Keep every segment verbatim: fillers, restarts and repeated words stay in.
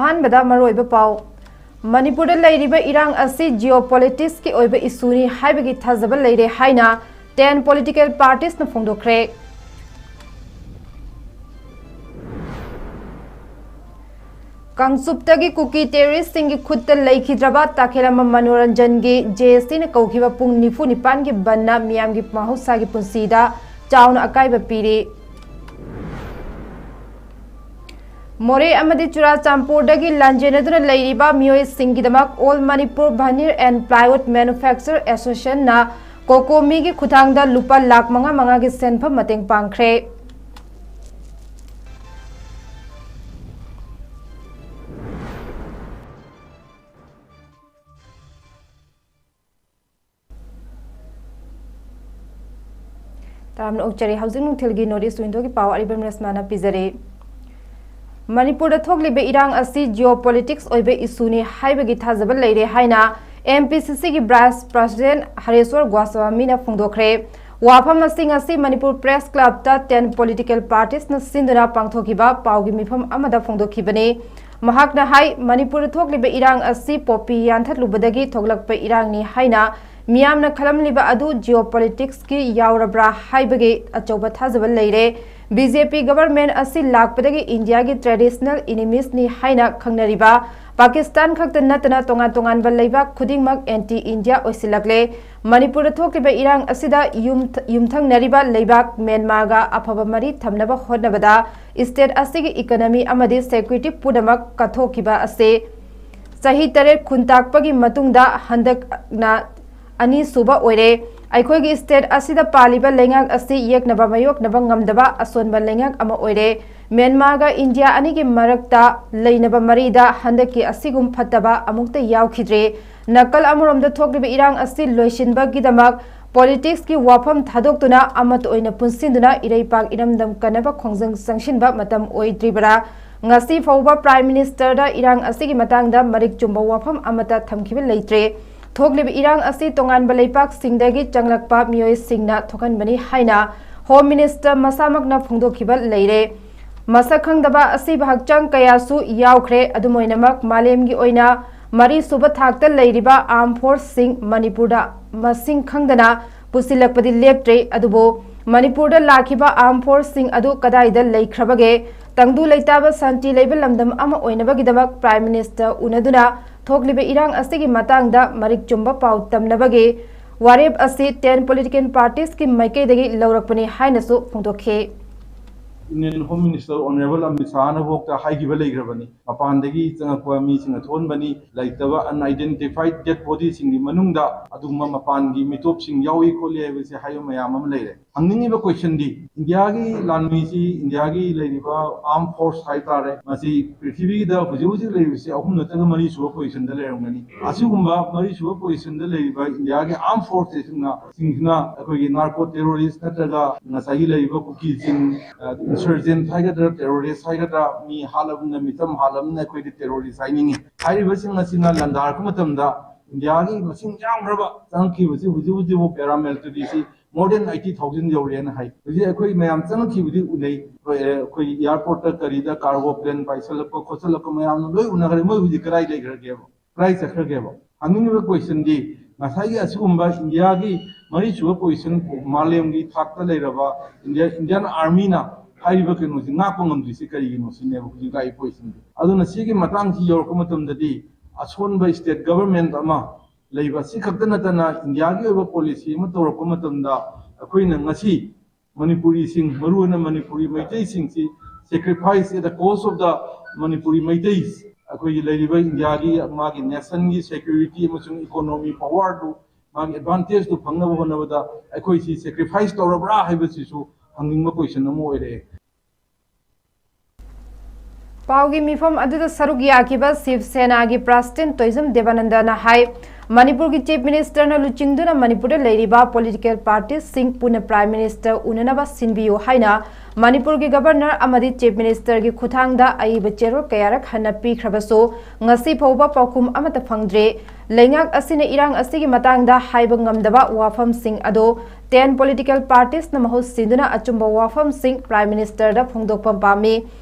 ꯑꯍꯥꯟꯕꯗ ꯃꯔꯨꯑꯣꯏꯕ ꯄꯥꯎ꯫ ꯃꯅꯤꯄꯨꯔꯗ ꯂꯩꯔꯤꯕ ꯏꯔꯥꯡ ꯑꯁꯤ geopolitics ꯀꯤ ꯑꯣꯏꯕ issue ꯅꯤ ꯍꯥꯏꯕꯒꯤ ꯊꯥꯖꯕ ꯂꯩꯔꯦ ꯍꯥꯏꯅ ten political parties ꯅ ꯐꯣꯡꯗꯣꯛꯈ꯭ꯔꯦ꯫ ꯀꯥꯡꯆꯨꯞꯇꯒꯤ ꯀꯨꯀꯤ terrorist ꯁꯤꯡꯒꯤ ꯈꯨꯠꯇ ꯂꯩꯈꯤꯗ꯭ꯔꯕ ꯇꯥꯈꯦꯂꯝꯕ ꯃꯅꯣꯔꯟꯖꯟꯒꯤ J A C ꯅ ꯀꯧꯈꯤꯕ ꯄꯨꯡ ꯅꯤꯐꯨ ꯅꯤꯄꯥꯟꯒꯤ ꯕꯟꯅ ꯃꯤꯌꯥꯝꯒꯤ ꯃꯍꯧꯁꯥꯒꯤ ꯄꯨꯟꯁꯤꯗ ꯆꯥꯎꯅ ꯑꯀꯥꯏꯕ ꯄꯤꯔꯤ꯫ ꯃꯣꯔꯦ ꯑꯃꯗꯤ ꯆꯨꯔꯥꯆꯥꯟꯄꯨꯔꯗꯒꯤ ꯂꯥꯟꯖꯦꯟꯅꯗꯨꯅ ꯂꯩꯔꯤꯕ ꯃꯤꯑꯣꯏꯁꯤꯡꯒꯤꯗꯃꯛ All Manipur Veneer and Plywood Manufacturer Association ꯅ COCOMI ꯒꯤ ꯈꯨꯠꯊꯥꯡꯗ ꯂꯨꯄꯥ ꯂꯥꯈ ꯃꯉꯥ ꯃꯉꯥꯒꯤ ꯁꯦꯟꯐꯝ ꯃꯇꯦꯡ ꯄꯥꯡꯈ꯭ꯔꯦ꯫ ꯇꯔꯥꯝꯅ ꯑꯣꯛꯆꯔꯤ꯫ ꯍꯧꯖꯤꯛ ꯅꯨꯡꯊꯤꯜꯒꯤ North East Window ꯒꯤ ꯄꯥꯎ ꯑꯔꯤꯕꯝ ꯔꯦꯁꯃꯥꯅ ꯄꯤꯖꯔꯤ꯫ ꯃꯅꯤꯄꯨꯔꯗ ꯊꯣꯛꯂꯤꯕ ꯏꯔꯥꯡ ꯑꯁꯤ geopolitics ꯑꯣꯏꯕ issue ꯅꯤ ꯍꯥꯏꯕꯒꯤ ꯊꯥꯖꯕ ꯂꯩꯔꯦ ꯍꯥꯏꯅ M P C C ꯒꯤ Vice President ꯍꯔꯦꯁ꯭ꯋꯔ ꯒꯣꯁ꯭ꯋꯥꯃꯤꯅ ꯐꯣꯡꯗꯣꯛꯈ꯭ꯔꯦ꯫ ꯋꯥꯐꯝ ꯑꯁꯤ ꯉꯁꯤ ꯃꯅꯤꯄꯨꯔ Press Club ꯇ ten political parties ꯅ ꯁꯤꯟꯗꯨꯅ ꯄꯥꯡꯊꯣꯛꯈꯤꯕ ꯄꯥꯎꯒꯤ ꯃꯤꯐꯝ ꯑꯃꯗ ꯐꯣꯡꯗꯣꯛꯈꯤꯕꯅꯤ꯫ ꯃꯍꯥꯛꯅ ꯍꯥꯏ, ꯃꯅꯤꯄꯨꯔꯗ ꯊꯣꯛꯂꯤꯕ ꯏꯔꯥꯡ ꯑꯁꯤ poppy ꯌꯥꯟꯊꯠꯂꯨꯕꯗꯒꯤ ꯊꯣꯛꯂꯛꯄ ꯏꯔꯥꯡꯅꯤ ꯍꯥꯏꯅ ꯃꯤꯌꯥꯝꯅ ꯈꯜꯂꯝꯂꯤꯕ ꯑꯗꯨ geopolitics ꯀꯤ ꯌꯥꯎꯔꯕ꯭ꯔꯥ ꯍꯥꯏꯕꯒꯤ ꯑꯆꯧꯕ ꯊꯥꯖꯕ ꯂꯩꯔꯦ꯫ B J P government ꯑꯁꯤ ꯂꯥꯛꯄꯗꯒꯤ ꯏꯟꯗꯤꯌꯥꯒꯤ traditional enemies ꯅꯤ ꯍꯥꯏꯅ ꯈꯪꯅꯔꯤꯕ ꯄꯥꯀꯤꯁꯇꯥꯟ ꯈꯛꯇ ꯅꯠꯇꯅ ꯇꯣꯉꯥꯟ ꯇꯣꯉꯥꯟꯕ ꯂꯩꯕꯥꯛ ꯈꯨꯗꯤꯡꯃꯛ anti India ꯑꯣꯏꯁꯤꯜꯂꯛꯂꯦ꯫ ꯃꯅꯤꯄꯨꯔꯗ ꯊꯣꯛꯂꯤꯕ ꯏꯔꯥꯡ ꯑꯁꯤꯗ ꯌꯨꯝ-, ꯌꯨꯝꯊꯪꯅꯔꯤꯕ ꯂꯩꯕꯥꯛ ꯃ꯭ꯌꯥꯟꯃꯥꯔꯒ ꯑꯐꯕ ꯃꯔꯤ ꯊꯝꯅꯕ ꯍꯣꯠꯅꯕꯗ state ꯑꯁꯤꯒꯤ economy ꯑꯃꯗꯤ security ꯄꯨꯝꯅꯃꯛ ꯀꯠꯊꯣꯛꯈꯤꯕ ꯑꯁꯤ ꯆꯍꯤ ꯇꯔꯦꯠ ꯈꯨꯟꯇꯥꯛꯄꯒꯤ ꯃꯇꯨꯡꯗ ꯍꯟꯗꯛꯅ ꯑꯅꯤꯁꯨꯕ ꯑꯣꯏꯔꯦ꯫ ꯑꯩꯈꯣꯏꯒꯤ state ꯑꯁꯤꯗ ꯄꯥꯜꯂꯤꯕ ꯂꯩꯉꯥꯛ ꯑꯁꯤ ꯌꯦꯛꯅꯕ ꯃꯥꯌꯣꯛꯅꯕ ꯉꯝꯗꯕ ꯑꯁꯣꯟꯕ ꯂꯩꯉꯥꯛ ꯑꯃ ꯑꯣꯏꯔꯦ꯫ ꯃ꯭ꯌꯥꯟꯃꯥꯔꯒ ꯏꯟꯗꯤꯌꯥ ꯑꯅꯤꯒꯤ ꯃꯔꯛꯇ ꯂꯩꯅꯕ ꯃꯔꯤꯗ ꯍꯟꯗꯛꯀꯤ ꯑꯁꯤꯒꯨꯝ ꯐꯠꯇꯕ ꯑꯃꯨꯛꯇ ꯌꯥꯎꯈꯤꯗ꯭ꯔꯤ꯫ ꯅꯥꯀꯜ ꯑꯃꯔꯣꯝꯗ ꯊꯣꯛꯂꯤꯕ ꯏꯔꯥꯡ ꯑꯁꯤ ꯂꯣꯏꯁꯤꯟꯕꯒꯤꯗꯃꯛ politics ꯀꯤ ꯋꯥꯐꯝ ꯊꯥꯗꯣꯛꯇꯨꯅ ꯑꯃꯠꯇ ꯑꯣꯏꯅ ꯄꯨꯟꯁꯤꯟꯗꯨꯅ ꯏꯔꯩꯄꯥꯛ ꯏꯔꯝꯗꯝ ꯀꯟꯅꯕ ꯈꯣꯡꯖꯪ ꯆꯪꯁꯤꯟꯕ ꯃꯇꯝ ꯑꯣꯏꯗ꯭ꯔꯤꯕꯔꯥ? ꯉꯁꯤ ꯐꯥꯎꯕ Prime Minister ꯗ ꯏꯔꯥꯡ ꯑꯁꯤꯒꯤ ꯃꯇꯥꯡꯗ ꯃꯔꯤꯛ ꯆꯨꯝꯕ ꯋꯥꯐꯝ ꯑꯃꯠꯇ ꯊꯝꯈꯤꯕ ꯂꯩꯇ꯭ꯔꯦ꯫ ꯊꯣꯛꯂꯤꯕ ꯏꯔꯥꯡ ꯑꯁꯤ ꯇꯣꯉꯥꯟꯕ ꯂꯩꯄꯥꯛꯁꯤꯡꯗꯒꯤ ꯆꯪꯂꯛꯄ ꯃꯤꯑꯣꯏꯁꯤꯡꯅ ꯊꯣꯛꯍꯟꯕꯅꯤ ꯍꯥꯏꯅ Home Minister ꯃꯁꯥꯃꯛꯅ ꯐꯣꯡꯗꯣꯛꯈꯤꯕ ꯂꯩꯔꯦ꯫ ꯃꯁꯛ ꯈꯪꯗꯕ ꯑꯁꯤꯕ ꯍꯛꯆꯥꯡ ꯀꯌꯥꯁꯨ ꯌꯥꯎꯈ꯭ꯔꯦ꯫ ꯑꯗꯨꯝ ꯑꯣꯏꯅꯃꯛ, ꯃꯥꯂꯦꯝꯒꯤ ꯑꯣꯏꯅ ꯃꯔꯤꯁꯨꯕ ꯊꯥꯛꯇ ꯂꯩꯔꯤꯕ armed force ꯁꯤꯡ ꯃꯅꯤꯄꯨꯔꯗ ꯃꯁꯤꯡ ꯈꯪꯗꯅ ꯄꯨꯁꯤꯜꯂꯛꯄꯗꯤ ꯂꯦꯞꯇ꯭ꯔꯤ꯫ ꯑꯗꯨꯕꯨ ꯃꯅꯤꯄꯨꯔꯗ ꯂꯥꯛꯈꯤꯕ armed force ꯁꯤꯡ ꯑꯗꯨ ꯀꯗꯥꯏꯗ ꯂꯩꯈ꯭ꯔꯕꯒꯦ? ꯇꯪꯗꯨ ꯂꯩꯇꯥꯕ ꯁꯥꯟꯇꯤ ꯂꯩꯕ ꯂꯝꯗꯝ ꯑꯃ ꯑꯣꯏꯅꯕꯒꯤꯗꯃꯛ Prime Minister ꯎꯅꯗꯨꯅ ꯊꯣꯛꯂꯤꯕ ꯏꯔꯥꯡ ꯑꯁꯤꯒꯤ ꯃꯇꯥꯡꯗ ꯃꯔꯤꯛ ꯆꯨꯝꯕ ꯄꯥꯎ ꯇꯝꯅꯕꯒꯤ ꯋꯥꯔꯦꯞ ꯑꯁꯤ ten political parties ꯀꯤ ꯃꯥꯏꯀꯩꯗꯒꯤ ꯂꯧꯔꯛꯄꯅꯤ ꯍꯥꯏꯅꯁꯨ ꯐꯣꯡꯗꯣꯛꯈꯤ꯫ Union Home Minister Honorable Amit Shahꯅ ꯐꯥꯎꯗ ꯍꯥꯏꯈꯤꯕ ꯂꯩꯈ꯭ꯔꯕꯅꯤ꯫ ꯃꯄꯥꯟꯗꯒꯤ ꯆꯪꯉꯛꯄ ꯃꯤꯁꯤꯡ ꯑꯊꯣꯟꯕꯅꯤ, ꯂꯩꯇꯕ unidentified dead bodyꯁꯤꯡꯒꯤ ꯃꯅꯨꯡꯗ ꯑꯗꯨꯒꯨꯝꯕ ꯃꯄꯥꯟꯒꯤ ꯃꯤꯇꯣꯞꯁꯤꯡ ꯌꯥꯎꯏ ꯈꯣꯠꯂꯤ ꯍꯥꯏꯕꯁꯦ ꯍꯥꯏꯕ ꯃꯌꯥꯝ ꯑꯃ ꯂꯩꯔꯦ꯫ ꯍꯪꯅꯤꯡꯉꯤꯕ questionꯗꯤ, ꯏꯟꯗꯤꯌꯥꯒꯤ ꯂꯥꯟꯃꯤꯁꯤ, ꯏꯟꯗꯤꯌꯥꯒꯤ ꯂꯩꯔꯤꯕ armed force ꯍꯥꯏꯇꯥꯔꯦ, ꯃꯁꯤ ꯄ꯭ꯔꯤꯊꯤꯕꯤꯗ ꯍꯧꯖꯤꯛ ꯍꯧꯖꯤꯛ ꯂꯩꯔꯤꯕꯁꯤ ꯑꯍꯨꯝ ꯅꯠꯇ꯭ꯔꯒ ꯃꯔꯤ ꯁꯨꯕ positionꯗ ꯂꯩꯔꯝꯒꯅꯤ꯫ ꯑꯁꯤꯒꯨꯝꯕ ꯃꯔꯤ ꯁꯨꯕ positionꯗ ꯂꯩꯔꯤꯕ ꯏꯟꯗꯤꯌꯥꯒꯤ armed forceꯁꯤꯡꯅ ꯁꯤꯡꯁꯤꯅ ꯑꯩꯈꯣꯏꯒꯤ narco terrorist ꯅꯠꯇ꯭ꯔꯒ ꯉꯁꯥꯏꯒꯤ ꯂꯩꯔꯤꯕ ꯀꯨꯀꯤꯁꯤꯡ, insurgent ꯍꯥꯏꯒꯗ꯭ꯔꯥ, terrorist ꯍꯥꯏꯒꯗ꯭ꯔꯥ, ꯃꯤ ꯍꯥꯠꯂꯕꯅꯤꯅ, ꯃꯤꯆꯝ ꯍꯥꯠꯂꯕꯅꯤꯅ ꯑꯩꯈꯣꯏꯗꯤ terrorist ꯍꯥꯏꯅꯤꯡꯉꯤ꯫ ꯍꯥꯏꯔꯤꯕꯁꯤꯡ ꯑꯁꯤꯅ ꯂꯥꯟꯗꯥꯔꯛꯄ ꯃꯇꯝꯗ ꯏꯟꯗꯤꯌꯥꯒꯤ ꯃꯁꯤꯡ ꯌꯥꯝꯈ꯭ꯔꯕ ꯆꯪꯉꯛꯈꯤꯕꯁꯤ ꯍꯧꯖꯤꯛ ꯍꯧꯖꯤꯛ paraparamilitaryꯁꯤ more than eighty thousand ꯌꯧꯔꯦꯅ ꯍꯥꯏ꯫ ꯍꯧꯖꯤꯛ ꯑꯩꯈꯣꯏ ꯃꯌꯥꯝ ꯆꯪꯉꯛꯈꯤꯕꯗꯤ ꯎꯅꯩ꯫ ꯑꯩꯈꯣꯏ airportꯇ ꯀꯔꯤꯗ cargo plane ꯄꯥꯏꯁꯜꯂꯛꯄ ꯈꯣꯠꯆꯜꯂꯛꯄ ꯃꯌꯥꯝꯅ ꯂꯣꯏ ꯎꯅꯈ꯭ꯔꯦ꯫ ꯃꯣꯏ ꯍꯧꯖꯤꯛ ꯀꯗꯥꯏ ꯂꯩꯈ꯭ꯔꯒꯦꯕ? ꯀꯗꯥꯏ ꯆꯠꯈ꯭ꯔꯒꯦꯕ? ꯍꯪꯅꯤꯡꯉꯤꯕ questionꯗꯤ, ꯉꯁꯥꯏꯒꯤ ꯑꯁꯤꯒꯨꯝꯕ ꯏꯟꯗꯤꯌꯥꯒꯤ ꯃꯔꯤꯁꯨꯕ position, ꯃꯥꯂꯦꯝꯒꯤ ꯊꯥꯛꯇ ꯂꯩꯔꯕ ꯏꯟꯗꯤꯌꯥ, Indian Armyꯅ ꯍꯥꯏꯔꯤꯕ ꯀꯩꯅꯣꯁꯤ ꯉꯥꯛꯄ ꯉꯝꯗ꯭ꯔꯤꯁꯤ ꯀꯔꯤꯒꯤꯅꯣ ꯁꯤꯅꯦꯕ ꯍꯧꯖꯤꯛ ꯂꯥꯛꯏ questionꯗꯤ꯫ ꯑꯗꯨꯅ ꯁꯤꯒꯤ ꯃꯇꯥꯡꯁꯤ ꯌꯧꯔꯛꯄ ꯃꯇꯝꯗꯗꯤ ꯑꯁꯣꯟꯕ state government ꯑꯃ ꯂꯩꯕ, ꯁꯤ ꯈꯛꯇ ꯅꯠꯇꯅ ꯏꯟꯗꯤꯌꯥꯒꯤ ꯑꯣꯏꯕ policy ꯑꯃ ꯇꯧꯔꯛꯄ ꯃꯇꯝꯗ ꯑꯩꯈꯣꯏꯅ ꯉꯁꯤ ꯃꯅꯤꯄꯨꯔꯤꯁꯤꯡ, ꯃꯔꯨꯑꯣꯏꯅ Manipuri ꯃꯩꯇꯩꯁꯤꯡꯁꯤ sacrifice at the cost of the Manipuri Meiteis, ꯑꯩꯈꯣꯏꯒꯤ ꯂꯩꯔꯤꯕ ꯏꯟꯗꯤꯌꯥꯒꯤ ꯃꯥꯒꯤ nationꯒꯤ security ꯑꯃꯁꯨꯡ economy powerꯗꯨ, ꯃꯥꯒꯤ advantageꯗꯨ ꯐꯪꯅꯕ ꯍꯣꯠꯅꯕꯗ ꯑꯩꯈꯣꯏꯁꯤ sacrifice ꯇꯧꯔꯕ꯭ꯔꯥ ꯍꯥꯏꯕꯁꯤꯁꯨ ꯍꯪꯅꯤꯡꯕ question ꯑꯃ ꯑꯣꯏꯔꯛꯑꯦ꯫ ꯄꯥꯎꯒꯤ ꯃꯤꯐꯝ ꯑꯗꯨꯗ ꯁꯔꯨꯛ ꯌꯥꯈꯤꯕ ꯁꯤꯕ ꯁꯦꯅꯥꯒꯤ ꯄ꯭ꯔꯁꯤꯗꯦꯟ ꯇꯣꯏꯖꯝ ꯗꯦꯕꯥꯅꯟꯗꯅ ꯍꯥꯏ, ꯃꯅꯤꯄꯨꯔꯒꯤ Chief Ministerꯅ ꯂꯨꯆꯤꯡꯗꯨꯅ ꯃꯅꯤꯄꯨꯔꯗ ꯂꯩꯔꯤꯕ political partyꯁꯤꯡ ꯄꯨꯟꯅ Prime Minister ꯎꯅꯅꯕ ꯁꯤꯟꯕꯤꯌꯨ ꯍꯥꯏꯅ ꯃꯅꯤꯄꯨꯔꯒꯤ Governor ꯑꯃꯗꯤ Chief Ministerꯒꯤ ꯈꯨꯠꯊꯥꯡꯗ ꯑꯏꯕ ꯆꯦꯔꯣꯜ ꯀꯌꯥꯔꯛ ꯍꯟꯅ ꯄꯤꯈ꯭ꯔꯕꯁꯨ, ꯉꯁꯤ ꯐꯥꯎꯕ ꯄꯥꯎꯈꯨꯝ ꯑꯃꯠꯇ ꯐꯪꯗ꯭ꯔꯤ꯫ ꯂꯩꯉꯥꯛ ꯑꯁꯤꯅ ꯏꯔꯥꯡ ꯑꯁꯤꯒꯤ ꯃꯇꯥꯡꯗ ꯍꯥꯏꯕ ꯉꯝꯗꯕ ꯋꯥꯐꯝꯁꯤꯡ ꯑꯗꯨ Ten political parties ꯅ ꯃꯍꯨꯠ ꯁꯤꯟꯗꯨꯅ ꯑꯆꯨꯝꯕ ꯋꯥꯐꯝꯁꯤꯡ Prime Minister ꯗ ꯐꯣꯡꯗꯣꯛꯄ ꯄꯥꯝꯃꯤ꯫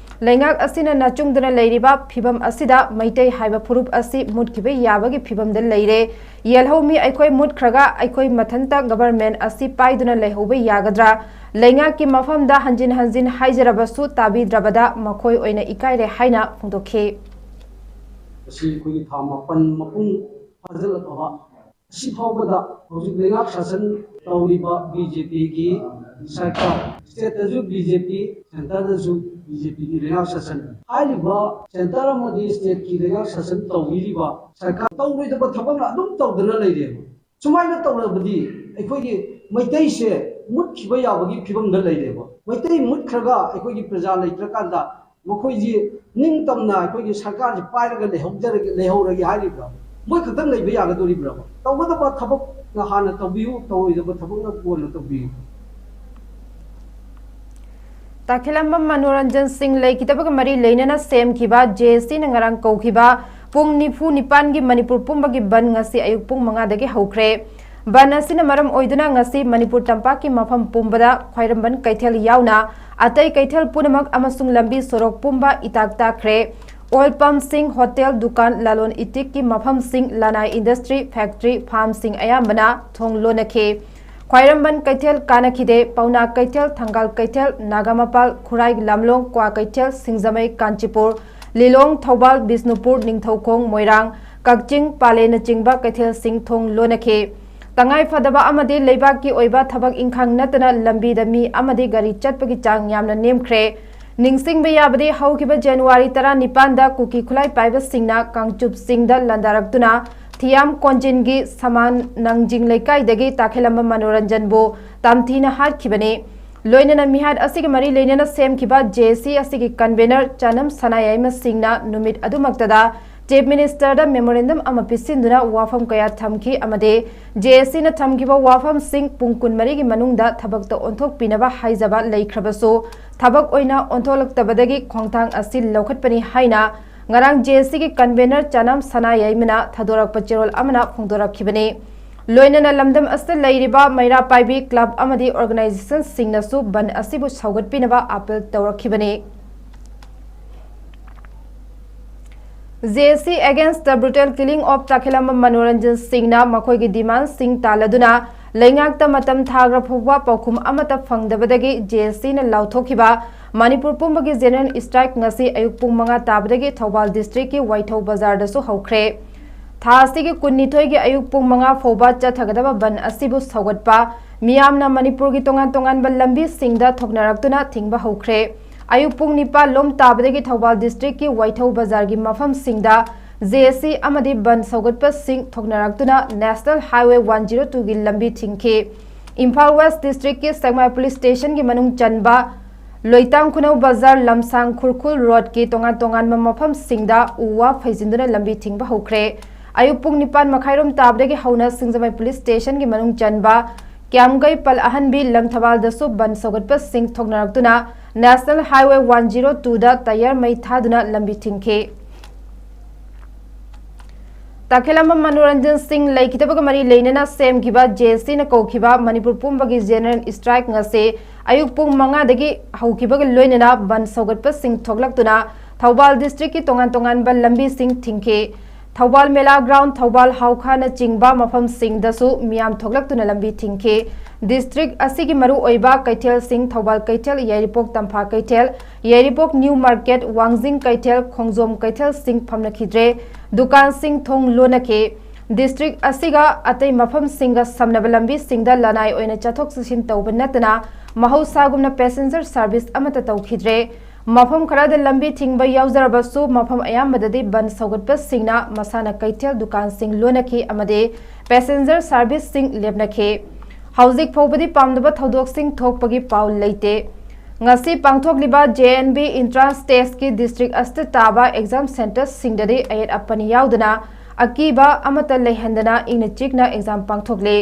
ꯂꯩꯉꯥꯛ ꯑꯁꯤꯅ ꯅꯥꯆꯨꯡꯗꯨꯅ ꯂꯩꯔꯤꯕ ꯐꯤꯕꯝ ꯑꯁꯤꯗ ꯃꯩꯇꯩ ꯍꯥꯏꯕ ꯐꯨꯔꯨꯞ ꯑꯁꯤ ꯃꯨꯠꯈꯤꯕ ꯌꯥꯕꯒꯤ ꯐꯤꯕꯝꯗ ꯂꯩꯔꯦ꯫ ꯌꯦꯜꯍꯧꯃꯤ ꯑꯩꯈꯣꯏ ꯃꯨꯠꯈ꯭ꯔꯒ ꯑꯩꯈꯣꯏ ꯃꯊꯟꯇ government ꯑꯁꯤ ꯄꯥꯏꯗꯨꯅ ꯂꯩꯍꯧꯕ ꯌꯥꯒꯗ꯭ꯔꯥ? ꯂꯩꯉꯥꯛꯀꯤ ꯃꯐꯝꯗ ꯍꯟꯖꯤꯟ ꯍꯟꯖꯤꯟ ꯍꯥꯏꯖꯔꯕꯁꯨ ꯇꯥꯕꯤꯗ꯭ꯔꯕꯗ ꯃꯈꯣꯏ ꯑꯣꯏꯅ ꯏꯀꯥꯏꯔꯦ ꯍꯥꯏꯅ ꯐꯣꯡꯗꯣꯛꯈꯤ꯫ ꯃꯁꯤ ꯑꯩꯈꯣꯏꯒꯤ ꯊꯥ ꯃꯥꯄꯟ ꯃꯄꯨꯡ ꯐꯥꯖꯤꯜꯂꯛꯂꯕ ꯑꯁꯤ ꯐꯥꯎꯕꯗ ꯍꯧꯖꯤꯛ ꯂꯩꯉꯥꯛ ꯁꯥꯁꯟ ꯇꯧꯔꯤꯕ BJP ꯒꯤ ꯁꯔꯀꯥꯔ, state ꯇꯁꯨ BJP, centre ꯗꯁꯨ BJP ꯒꯤ ꯂꯩꯉꯥꯛ ꯁꯥꯁꯟ꯫ ꯍꯥꯏꯔꯤꯕ centre ꯑꯃꯗꯤ state ꯀꯤ ꯂꯩꯉꯥꯛ ꯁꯥꯁꯟ ꯇꯧꯕꯤꯔꯤꯕ ꯁꯔꯀꯥꯔ ꯇꯧꯔꯣꯏꯗꯕ ꯊꯕꯛꯅ ꯑꯗꯨꯝ ꯇꯧꯗꯅ ꯂꯩꯔꯦꯕ꯫ ꯁꯨꯃꯥꯏꯅ ꯇꯧꯔꯕꯗꯤ ꯑꯩꯈꯣꯏꯒꯤ ꯃꯩꯇꯩꯁꯦ ꯃꯨꯠꯈꯤꯕ ꯌꯥꯕꯒꯤ ꯐꯤꯕꯝꯗ ꯂꯩꯔꯦꯕ꯫ ꯃꯩꯇꯩ ꯃꯨꯠꯈ꯭ꯔꯒ ꯑꯩꯈꯣꯏꯒꯤ ꯄ꯭ꯔꯖꯥ ꯂꯩꯇ꯭ꯔꯀꯥꯟꯗ ꯃꯈꯣꯏꯁꯤ ꯅꯤꯡꯇꯝꯅ ꯑꯩꯈꯣꯏꯒꯤ ꯁꯔꯀꯥꯔꯁꯤ ꯄꯥꯏꯔꯒ ꯂꯩꯍꯧꯖꯔꯒꯦ, ꯂꯩꯍꯧꯔꯒꯦ ꯍꯥꯏꯔꯤꯕ꯭ꯔꯥ? ꯃꯣꯏ ꯈꯛꯇꯪ ꯂꯩꯕ ꯌꯥꯒꯗꯣꯔꯤꯕ꯭ꯔꯥ? ꯇꯧꯒꯗꯕ ꯊꯕꯛꯅ ꯍꯥꯟꯅ ꯇꯧꯕꯤꯌꯨ, ꯇꯧꯔꯣꯏꯗꯕ ꯊꯕꯛꯅ ꯀꯣꯟꯅ ꯇꯧꯕꯤꯌꯨ꯫ ꯇꯥꯈꯦꯂꯝꯕꯝ ꯃꯅꯣꯔꯟꯖꯟ ꯁꯤꯡ ꯂꯩꯈꯤꯗꯕꯒ ꯃꯔꯤ ꯂꯩꯅꯅ ꯁꯦꯝꯈꯤꯕ JAC ꯅ ꯉꯔꯥꯡ ꯀꯧꯈꯤꯕ ꯄꯨꯡ ꯅꯤꯐꯨ ꯅꯤꯄꯥꯟꯒꯤ ꯃꯅꯤꯄꯨꯔ ꯄꯨꯝꯕꯒꯤ ꯕꯟ ꯉꯁꯤ ꯑꯌꯨꯛ ꯄꯨꯡ ꯃꯉꯥꯗꯒꯤ ꯍꯧꯈ꯭ꯔꯦ꯫ ꯕꯟ ꯑꯁꯤꯅ ꯃꯔꯝ ꯑꯣꯏꯗꯨꯅ ꯉꯁꯤ ꯃꯅꯤꯄꯨꯔ ꯇꯝꯄꯥꯛꯀꯤ ꯃꯐꯝ ꯄꯨꯝꯕꯗ ꯈ꯭ꯋꯥꯏꯔꯝꯕꯟ ꯀꯩꯊꯦꯜ ꯌꯥꯎꯅ ꯑꯇꯩ ꯀꯩꯊꯦꯜ ꯄꯨꯝꯅꯃꯛ ꯑꯃꯁꯨꯡ ꯂꯝꯕꯤ ꯁꯣꯔꯣꯛ ꯄꯨꯝꯕ ꯏꯇꯥꯛ ꯇꯥꯛꯈ꯭ꯔꯦ꯫ Oil pump ꯁꯤꯡ, hotel, ꯗꯨꯀꯥꯟ, ꯂꯂꯣꯟ ꯏꯇꯤꯛꯀꯤ ꯃꯐꯝꯁꯤꯡ, ꯂꯅꯥꯏ industry, factory, farm ꯁꯤꯡ ꯑꯌꯥꯝꯕꯅ ꯊꯣꯡ ꯂꯣꯟꯅꯈꯤ꯫ ꯈ꯭ꯋꯥꯏꯔꯝꯕꯟ ꯀꯩꯊꯦꯜ, ꯀꯥꯅꯈꯤꯗꯦ, ꯄꯥꯎꯅꯥ ꯀꯩꯊꯦꯜ, ꯊꯪꯒꯥꯜ ꯀꯩꯊꯦꯜ, ꯅꯥꯒꯥꯃꯄꯥꯜ, ꯈꯨꯔꯥꯏ, ꯂꯝꯂꯣꯡ, ꯀ꯭ꯋꯥ ꯀꯩꯊꯦꯜ, ꯁꯤꯡꯖꯃꯩ, ꯀꯥꯟꯆꯤꯄꯨꯔ, ꯂꯤꯂꯣꯡ, ꯊꯧꯕꯥꯜ, ꯕꯤꯁꯅꯨꯄꯨꯔ, ꯅꯤꯡꯊꯧꯈꯣꯡ, ꯃꯣꯏꯔꯥꯡ, ꯀꯛꯆꯤꯡ, ꯄꯥꯂꯦꯅꯆꯤꯡꯕ ꯀꯩꯊꯦꯜꯁꯤꯡ ꯊꯣꯡ ꯂꯣꯟꯅꯈꯤ꯫ ꯇꯉꯥꯏ ꯐꯗꯕ ꯑꯃꯗꯤ ꯂꯩꯕꯥꯛꯀꯤ ꯑꯣꯏꯕ ꯊꯕꯛ ꯏꯪꯈꯥꯡ ꯅꯠꯇꯅ ꯂꯝꯕꯤꯗ ꯃꯤ ꯑꯃꯗꯤ ꯒꯥꯔꯤ ꯆꯠꯄꯒꯤ ꯆꯥꯡ ꯌꯥꯝꯅ ꯅꯦꯝꯈ꯭ꯔꯦ꯫ ꯅꯤꯡꯁꯤꯡꯕ ꯌꯥꯕꯗꯤ, ꯍꯧꯈꯤꯕ ꯖꯅꯋꯥꯔꯤ ꯇꯔꯥꯅꯤꯄꯥꯟꯗ ꯀꯨꯀꯤ ꯈꯨꯠꯂꯥꯏ ꯄꯥꯏꯕꯁꯤꯡꯅ ꯀꯥꯡꯆꯨꯞ ꯆꯤꯡꯗ ꯂꯥꯟꯗꯥꯔꯛꯇꯨꯅ ꯊꯤꯌꯥꯝ ꯀꯣꯟꯖꯤꯟꯒꯤ ꯁꯃꯥꯟ ꯅꯥꯡꯖꯤꯡ ꯂꯩꯀꯥꯏꯗꯒꯤ ꯇꯥꯈꯦꯂꯝꯕ ꯃꯅꯣꯔꯟꯖꯟꯕꯨ ꯇꯝꯊꯤꯅ ꯍꯥꯠꯈꯤꯕꯅꯤ꯫ ꯂꯣꯏꯅꯅ ꯃꯤꯍꯥꯠ ꯑꯁꯤꯒ ꯃꯔꯤ ꯂꯩꯅꯅ ꯁꯦꯝꯈꯤꯕ JAC ꯑꯁꯤꯒꯤ convener ꯆꯅꯝ ꯁꯅꯥꯌꯥꯏꯃ ꯁꯤꯡꯅ ꯅꯨꯃꯤꯠ ꯑꯗꯨꯃꯛꯇꯗ Chief Minister ꯗ memorandum ꯑꯃ ꯄꯤꯁꯤꯟꯗꯨꯅ ꯋꯥꯐꯝ ꯀꯌꯥ ꯊꯝꯈꯤ ꯑꯃꯗꯤ JAC ꯅ ꯊꯝꯈꯤꯕ ꯋꯥꯐꯝꯁꯤꯡ ꯄꯨꯡ ꯀꯨꯟꯃꯔꯤꯒꯤ ꯃꯅꯨꯡꯗ ꯊꯕꯛꯇ ꯑꯣꯟꯊꯣꯛꯄꯤꯅꯕ ꯍꯥꯏꯖꯕ ꯂꯩꯈ꯭ꯔꯕꯁꯨ, ꯊꯕꯛ ꯑꯣꯏꯅ ꯑꯣꯟꯊꯣꯛꯂꯛꯇꯕꯗꯒꯤ ꯈꯣꯡꯊꯥꯡ ꯑꯁꯤ ꯂꯧꯈꯠꯄꯅꯤ ꯍꯥꯏꯅ ꯉꯔꯥꯡ JAC ꯒꯤ convener ꯆꯅꯝ ꯁꯅꯥꯌꯥꯏꯃꯅ ꯊꯥꯗꯣꯔꯛꯄ ꯆꯦꯔꯣꯜ ꯑꯃꯅ ꯐꯣꯡꯗꯣꯔꯛꯈꯤꯕꯅꯤ꯫ ꯂꯣꯏꯅꯅ ꯂꯝꯗꯝ ꯑꯁꯤꯗ ꯂꯩꯔꯤꯕ ꯃꯩꯔꯥ ꯄꯥꯏꯕꯤ club ꯑꯃꯗꯤ organizationꯁꯤꯡꯅꯁꯨ ꯕꯟ ꯑꯁꯤꯕꯨ ꯁꯧꯒꯠꯄꯤꯅꯕ appeal ꯇꯧꯔꯛꯈꯤꯕꯅꯤ꯫ J A C against the brutal killing of ꯇꯥꯈꯦꯂꯝꯕ Manoranjan ꯁꯤꯡꯅ ꯃꯈꯣꯏꯒꯤ demandꯁꯤꯡ ꯇꯥꯜꯂꯗꯨꯅ ꯂꯩꯉꯥꯛꯇ ꯃꯇꯝ ꯊꯥꯈ꯭ꯔ ꯐꯥꯎꯕ ꯄꯥꯎꯈꯨꯝ ꯑꯃꯠꯇ ꯐꯪꯗꯕꯗꯒꯤ J A Cꯅ ꯂꯥꯎꯊꯣꯛꯈꯤꯕ ꯃꯅꯤꯄꯨꯔ ꯄꯨꯝꯕꯒꯤ general strike ꯉꯁꯤ ꯑꯌꯨꯛ ꯄꯨꯡ ꯃꯉꯥ ꯇꯥꯕꯗꯒꯤ ꯊꯧꯕꯥꯜ districtꯀꯤ ꯋꯥꯏꯊꯧ ꯕꯖꯥꯔꯗꯁꯨ ꯍꯧꯈ꯭ꯔꯦ꯫ ꯊꯥ ꯑꯁꯤꯒꯤ ꯀꯨꯟꯅꯤꯊꯣꯏꯒꯤ ꯑꯌꯨꯛ ꯄꯨꯡ ꯃꯉꯥ ꯐꯥꯎꯕ ꯆꯠꯊꯒꯗꯕ ꯕꯟ ꯑꯁꯤꯕꯨ ꯁꯧꯒꯠꯄ ꯃꯤꯌꯥꯝꯅ ꯃꯅꯤꯄꯨꯔꯒꯤ ꯇꯣꯉꯥꯟ ꯇꯣꯉꯥꯟꯕ ꯂꯝꯕꯤꯁꯤꯡꯗ ꯊꯣꯛꯅꯔꯛꯇꯨꯅ ꯊꯤꯡꯕ ꯍꯧꯈ꯭ꯔꯦ꯫ ꯑꯌꯨꯛ ꯄꯨꯡ ꯅꯤꯄꯥꯟ ꯂꯣꯝ ꯇꯥꯕꯗꯒꯤ ꯊꯧꯕꯥꯜ districtꯀꯤ ꯋꯥꯏꯊꯧ ꯕꯖꯥꯔꯒꯤ ꯃꯐꯝꯁꯤꯡꯗ J A C ꯑꯃꯗꯤ ꯕꯟ ꯁꯧꯒꯠꯄꯁꯤꯡ ꯊꯣꯛꯅꯔꯛꯇꯨꯅ National Highway one zero twoꯒꯤ ꯂꯝꯕꯤ ꯊꯤꯡꯈꯤ꯫ ꯏꯝꯐꯥꯜ West districtꯀꯤ ꯁꯦꯛꯃꯥꯏ police stationꯒꯤ ꯃꯅꯨꯡ ꯆꯟꯕ ꯂꯣꯏꯇꯥꯡ ꯈꯨꯅꯧ ꯕꯖꯥꯔ, ꯂꯝꯁꯥꯡ ꯈꯨꯔꯈꯨꯜ roadꯀꯤ ꯇꯣꯉꯥꯟ ꯇꯣꯉꯥꯟꯕ ꯃꯐꯝꯁꯤꯡꯗ ꯎ ꯋꯥ ꯐꯩꯖꯤꯟꯗꯨꯅ ꯂꯝꯕꯤ ꯊꯤꯡꯕ ꯍꯧꯈ꯭ꯔꯦ꯫ ꯑꯌꯨꯛ ꯄꯨꯡ ꯅꯤꯄꯥꯟ ꯃꯈꯥꯏꯔꯣꯝ ꯇꯥꯕꯗꯒꯤ ꯍꯧꯅ ꯁꯤꯡꯖꯃꯩ police stationꯒꯤ ꯃꯅꯨꯡ ꯆꯟꯕ ꯀ꯭ꯌꯥꯝꯒꯩ ꯄꯜ ꯑꯍꯟꯕꯤ ꯂꯪꯊꯕꯥꯜꯗꯁꯨ ꯕꯟ ꯁꯧꯒꯠꯄꯁꯤꯡ ꯊꯣꯛꯅꯔꯛꯇꯨꯅ National Highway one zero twoꯗ tyre ꯃꯩ ꯊꯥꯗꯨꯅ ꯂꯝꯕꯤ ꯊꯤꯡꯈꯤ꯫ ꯇꯥꯈꯦꯂꯝꯕ ꯃꯅꯣꯔꯟꯖꯟ ꯁꯤꯡ ꯂꯩꯈꯤꯗꯕꯒ ꯃꯔꯤ ꯂꯩꯅꯅ ꯁꯦꯝꯈꯤꯕ J A Cꯅ ꯀꯧꯈꯤꯕ ꯃꯅꯤꯄꯨꯔ ꯄꯨꯝꯕꯒꯤ general strike ꯉꯁꯤ ꯑꯌꯨꯛ ꯄꯨꯡ ꯃꯉꯥꯗꯒꯤ ꯍꯧꯈꯤꯕꯒ ꯂꯣꯏꯅꯅ ꯕꯟ ꯁꯧꯒꯠꯄꯁꯤꯡ ꯊꯣꯛꯂꯛꯇꯨꯅ ꯊꯧꯕꯥꯜ districtꯀꯤ ꯇꯣꯉꯥꯟ ꯇꯣꯉꯥꯟꯕ ꯂꯝꯕꯤꯁꯤꯡ ꯊꯤꯡꯈꯤ꯫ ꯊꯧꯕꯥꯜ ꯃꯦꯂꯥ ground, ꯊꯧꯕꯥꯜ ꯍꯥꯎꯈꯥꯅꯆꯤꯡꯕ ꯃꯐꯝꯁꯤꯡꯗꯁꯨ ꯃꯤꯌꯥꯝ ꯊꯣꯛꯂꯛꯇꯨꯅ ꯂꯝꯕꯤ ꯊꯤꯡꯈꯤ꯫ District ꯑꯁꯤꯒꯤ ꯃꯔꯨꯑꯣꯏꯕ ꯀꯩꯊꯦꯜꯁꯤꯡ ꯊꯧꯕꯥꯜ ꯀꯩꯊꯦꯜ, ꯌꯥꯏꯔꯤꯄꯣꯛ ꯇꯝꯐꯥ ꯀꯩꯊꯦꯜ, ꯌꯥꯏꯔꯤꯄꯣꯛ new market, ꯋꯥꯡꯖꯤꯡ ꯀꯩꯊꯦꯜ, ꯈꯣꯡꯖꯣꯝ ꯀꯩꯊꯦꯜꯁꯤꯡ ꯐꯝꯅꯈꯤꯗ꯭ꯔꯦ꯫ ꯗꯨꯀꯥꯟꯁꯤꯡ ꯊꯣꯡ ꯂꯣꯟꯅꯈꯤ꯫ District ꯑꯁꯤꯒ ꯑꯇꯩ ꯃꯐꯝꯁꯤꯡꯒ ꯁꯝꯅꯕ ꯂꯝꯕꯤꯁꯤꯡꯗ ꯂꯅꯥꯏ ꯑꯣꯏꯅ ꯆꯠꯊꯣꯛ ꯆꯠꯁꯤꯟ ꯇꯧꯕ ꯅꯠꯇꯅ ꯃꯍꯧꯁꯥꯒꯨꯝꯅ passenger service ꯑꯃꯠꯇ ꯇꯧꯈꯤꯗ꯭ꯔꯦ꯫ ꯃꯐꯝ ꯈꯔꯗ ꯂꯝꯕꯤ ꯊꯤꯡꯕ ꯌꯥꯎꯖꯔꯕꯁꯨ, ꯃꯐꯝ ꯑꯌꯥꯝꯕꯗꯗꯤ ꯕꯟ ꯁꯧꯒꯠꯄꯁꯤꯡꯅ ꯃꯁꯥꯅ ꯀꯩꯊꯦꯜ ꯗꯨꯀꯥꯟꯁꯤꯡ ꯂꯣꯟꯅꯈꯤ ꯑꯃꯗꯤ passenger serviceꯁꯤꯡ ꯂꯦꯞꯅꯈꯤ꯫ ꯍꯧꯖꯤꯛ ꯐꯥꯎꯕꯗꯤ ꯄꯥꯝꯗꯕ ꯊꯧꯗꯣꯛꯁꯤꯡ ꯊꯣꯛꯄꯒꯤ ꯄꯥꯎ ꯂꯩꯇꯦ꯫ ꯉꯁꯤ ꯄꯥꯡꯊꯣꯛꯂꯤꯕ J N V entrance testꯀꯤ district ꯑꯁꯤꯗ ꯇꯥꯕ exam centreꯁꯤꯡꯗꯗꯤ ꯑꯌꯦꯠ ꯑꯄꯟ ꯌꯥꯎꯗꯅ, ꯑꯀꯤꯕ ꯑꯃꯠꯇ ꯂꯩꯍꯟꯗꯅ ꯏꯪꯅ ꯆꯤꯛꯅ exam ꯄꯥꯡꯊꯣꯛꯂꯤ꯫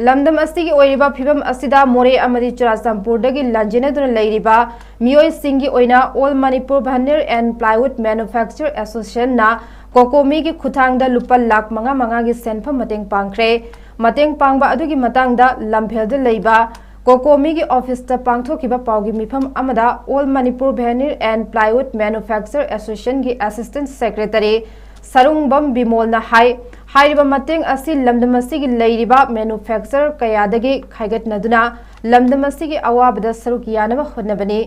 ꯂꯝꯗꯝ ꯑꯁꯤꯒꯤ ꯑꯣꯏꯔꯤꯕ ꯐꯤꯕꯝ ꯑꯁꯤꯗ ꯃꯣꯔꯦ ꯑꯃꯗꯤ ꯆꯨꯔꯥꯆꯥꯟꯄꯨꯔꯗꯒꯤ ꯂꯥꯟꯖꯦꯟꯅꯗꯨꯅ ꯂꯩꯔꯤꯕ ꯃꯤꯑꯣꯏꯁꯤꯡꯒꯤ ꯑꯣꯏꯅ All Manipur Veneer and Plywood Manufacturer Associationꯅ ꯀꯣꯀꯣꯃꯤꯒꯤ ꯈꯨꯠꯊꯥꯡꯗ ꯂꯨꯄꯥ ꯂꯥꯈ ꯃꯉꯥ ꯃꯉꯥꯒꯤ ꯁꯦꯟꯐꯝ ꯃꯇꯦꯡ ꯄꯥꯡꯈ꯭ꯔꯦ꯫ ꯃꯇꯦꯡ ꯄꯥꯡꯕ ꯑꯗꯨꯒꯤ ꯃꯇꯥꯡꯗ ꯂꯝꯐꯦꯜꯗ ꯂꯩꯕ ꯀꯣꯀꯣꯃꯤꯒꯤ ꯑꯣꯐꯤꯁꯇ ꯄꯥꯡꯊꯣꯛꯈꯤꯕ ꯄꯥꯎꯒꯤ ꯃꯤꯐꯝ ꯑꯃꯗ All Manipur Veneer and Plywood Manufacturer Associationꯒꯤ Assistant Secretary Sarungbam ꯕꯤꯃꯣꯜꯅ ꯍꯥꯏ, ꯍꯥꯏꯔꯤꯕ ꯃꯇꯦꯡ ꯑꯁꯤ ꯂꯝꯗꯝ ꯑꯁꯤꯒꯤ ꯂꯩꯔꯤꯕ manufacturer ꯀꯌꯥꯗꯒꯤ ꯈꯥꯏꯒꯠꯅꯗꯨꯅ ꯂꯝꯗꯝ ꯑꯁꯤꯒꯤ ꯑꯋꯥꯕꯗ ꯁꯔꯨꯛ ꯌꯥꯅꯕ ꯍꯣꯠꯅꯕꯅꯤ꯫